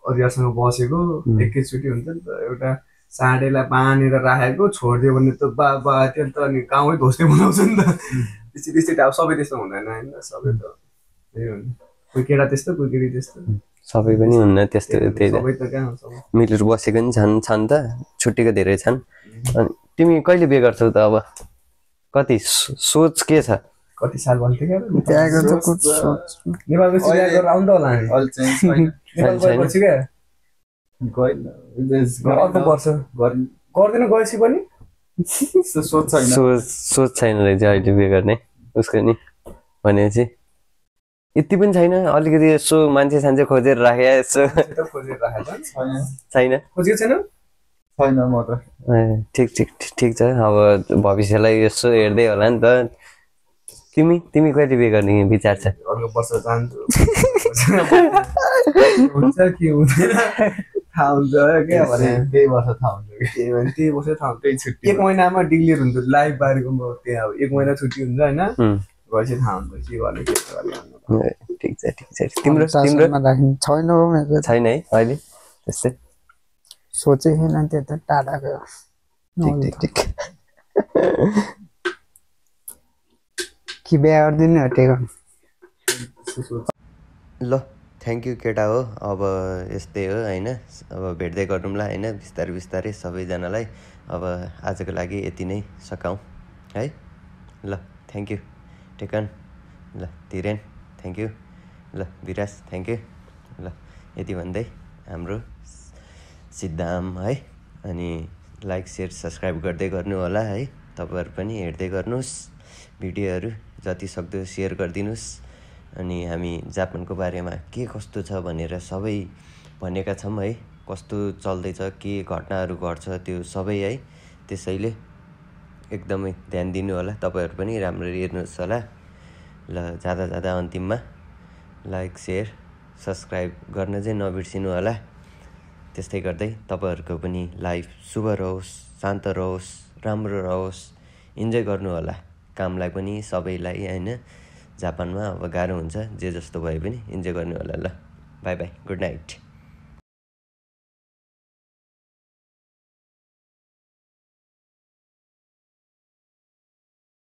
परिवारसँग बसेको एकैचोटि हुन्छ नि त एउटा साँडेलाई बाँधेर राखेको छोडिदियो भने त बा त्यो त अनि गाउँै ध्वस्दै बनाउँछ नि त त्यस्तै अब सबै त्यस्तो हुँदैन होइन सबै त त्यही हो नि कोही केटा त्यस्तो कोही केटी त्यस्तो सबै पनि हुन्न त्यस्तो त्यही सबै त कहाँ मिलेर बसेको नि छन् त छुट्टीको धेरै छन् अनि तिमी कहिले बिहे गर्छौ त अब कति सोच के छ कति साल भन्थ्यो क्या त्यहाँको नेपालको बिहा गरेर आउँदा होला हामी नेपाल गएपछि क्या अर्को वर्ष गर्दैन गएपछि पनि सोच छैन रहेछ अहिले बिहे गर्ने उसको नि भनेपछि यति पनि छैन अलिकति यसो मान्छे सान्छे खोजेर राखे यसो खोजेर राखेको छैन खोजेको छैन छैन म त ठिक छ अब भविष्यलाई यसो हेर्दै होला नि त तिमी कहिले बिहे गर्ने विचार छ अर्को वर्ष जान्छु हुन्छ कि हुँदैन थाहा हुन्छ क्या भने त्यही वर्ष थाहा हुन्छ त्यही वर्ष थाहा हुन्छ छुट्टी एक महिनामा डिक्लेयर हुन्छ लाइभ बारेको त्यहाँ अब एक महिना छुट्टी हुन्छ होइन गएपछि थाहा हुन्छ के गर्ने ठिक छ तिम्रो छैन छैन है अहिले त्यस्तै सोचेको छैन त्यो त टाढाको ठिक कि बिहा गरिदिनु हटेको ल थ्याङ्क यू केटा हो अब यस्तै हो होइन अब भेट्दै गरौँला होइन बिस्तारै सबैजनालाई अब आजको लागि यति नै सकाउँ है ल थ्याङ्क यू टेकन ल धीरेन थ्याङ्क यू ल विराज थ्याङ्क यू ल यति भन्दै हाम्रो सिद्धाम है अनि लाइक सेयर सब्सक्राइब गर्दै गर्नु होला है तपाईँहरू पनि हेर्दै गर्नुहोस् भिडियोहरू जति सक्दो सेयर गरिदिनुहोस् अनि हामी जापानको बारेमा के कस्तो छ भनेर सबै भनेका छौँ है कस्तो चल्दैछ के घटनाहरू घट्छ त्यो सबै है त्यसैले एकदमै ध्यान दिनु होला, तपाईँहरू पनि राम्ररी हेर्नुहोस् होला। ल जाँदा अन्तिममा लाइक सेयर सब्सक्राइब गर्न चाहिँ नबिर्सिनु होला। त्यस्तै गर्दै तपाईँहरूको पनि लाइफ शुभ रहोस्, शान्त रहोस्, राम्रो रहोस्, इन्जोय गर्नु होला कामलाई पनि सबैलाई होइन। जापानमा अब गाह्रो हुन्छ, जे जस्तो भए पनि इन्जोय गर्नु होला। ल बाई बाई, गुड नाइट।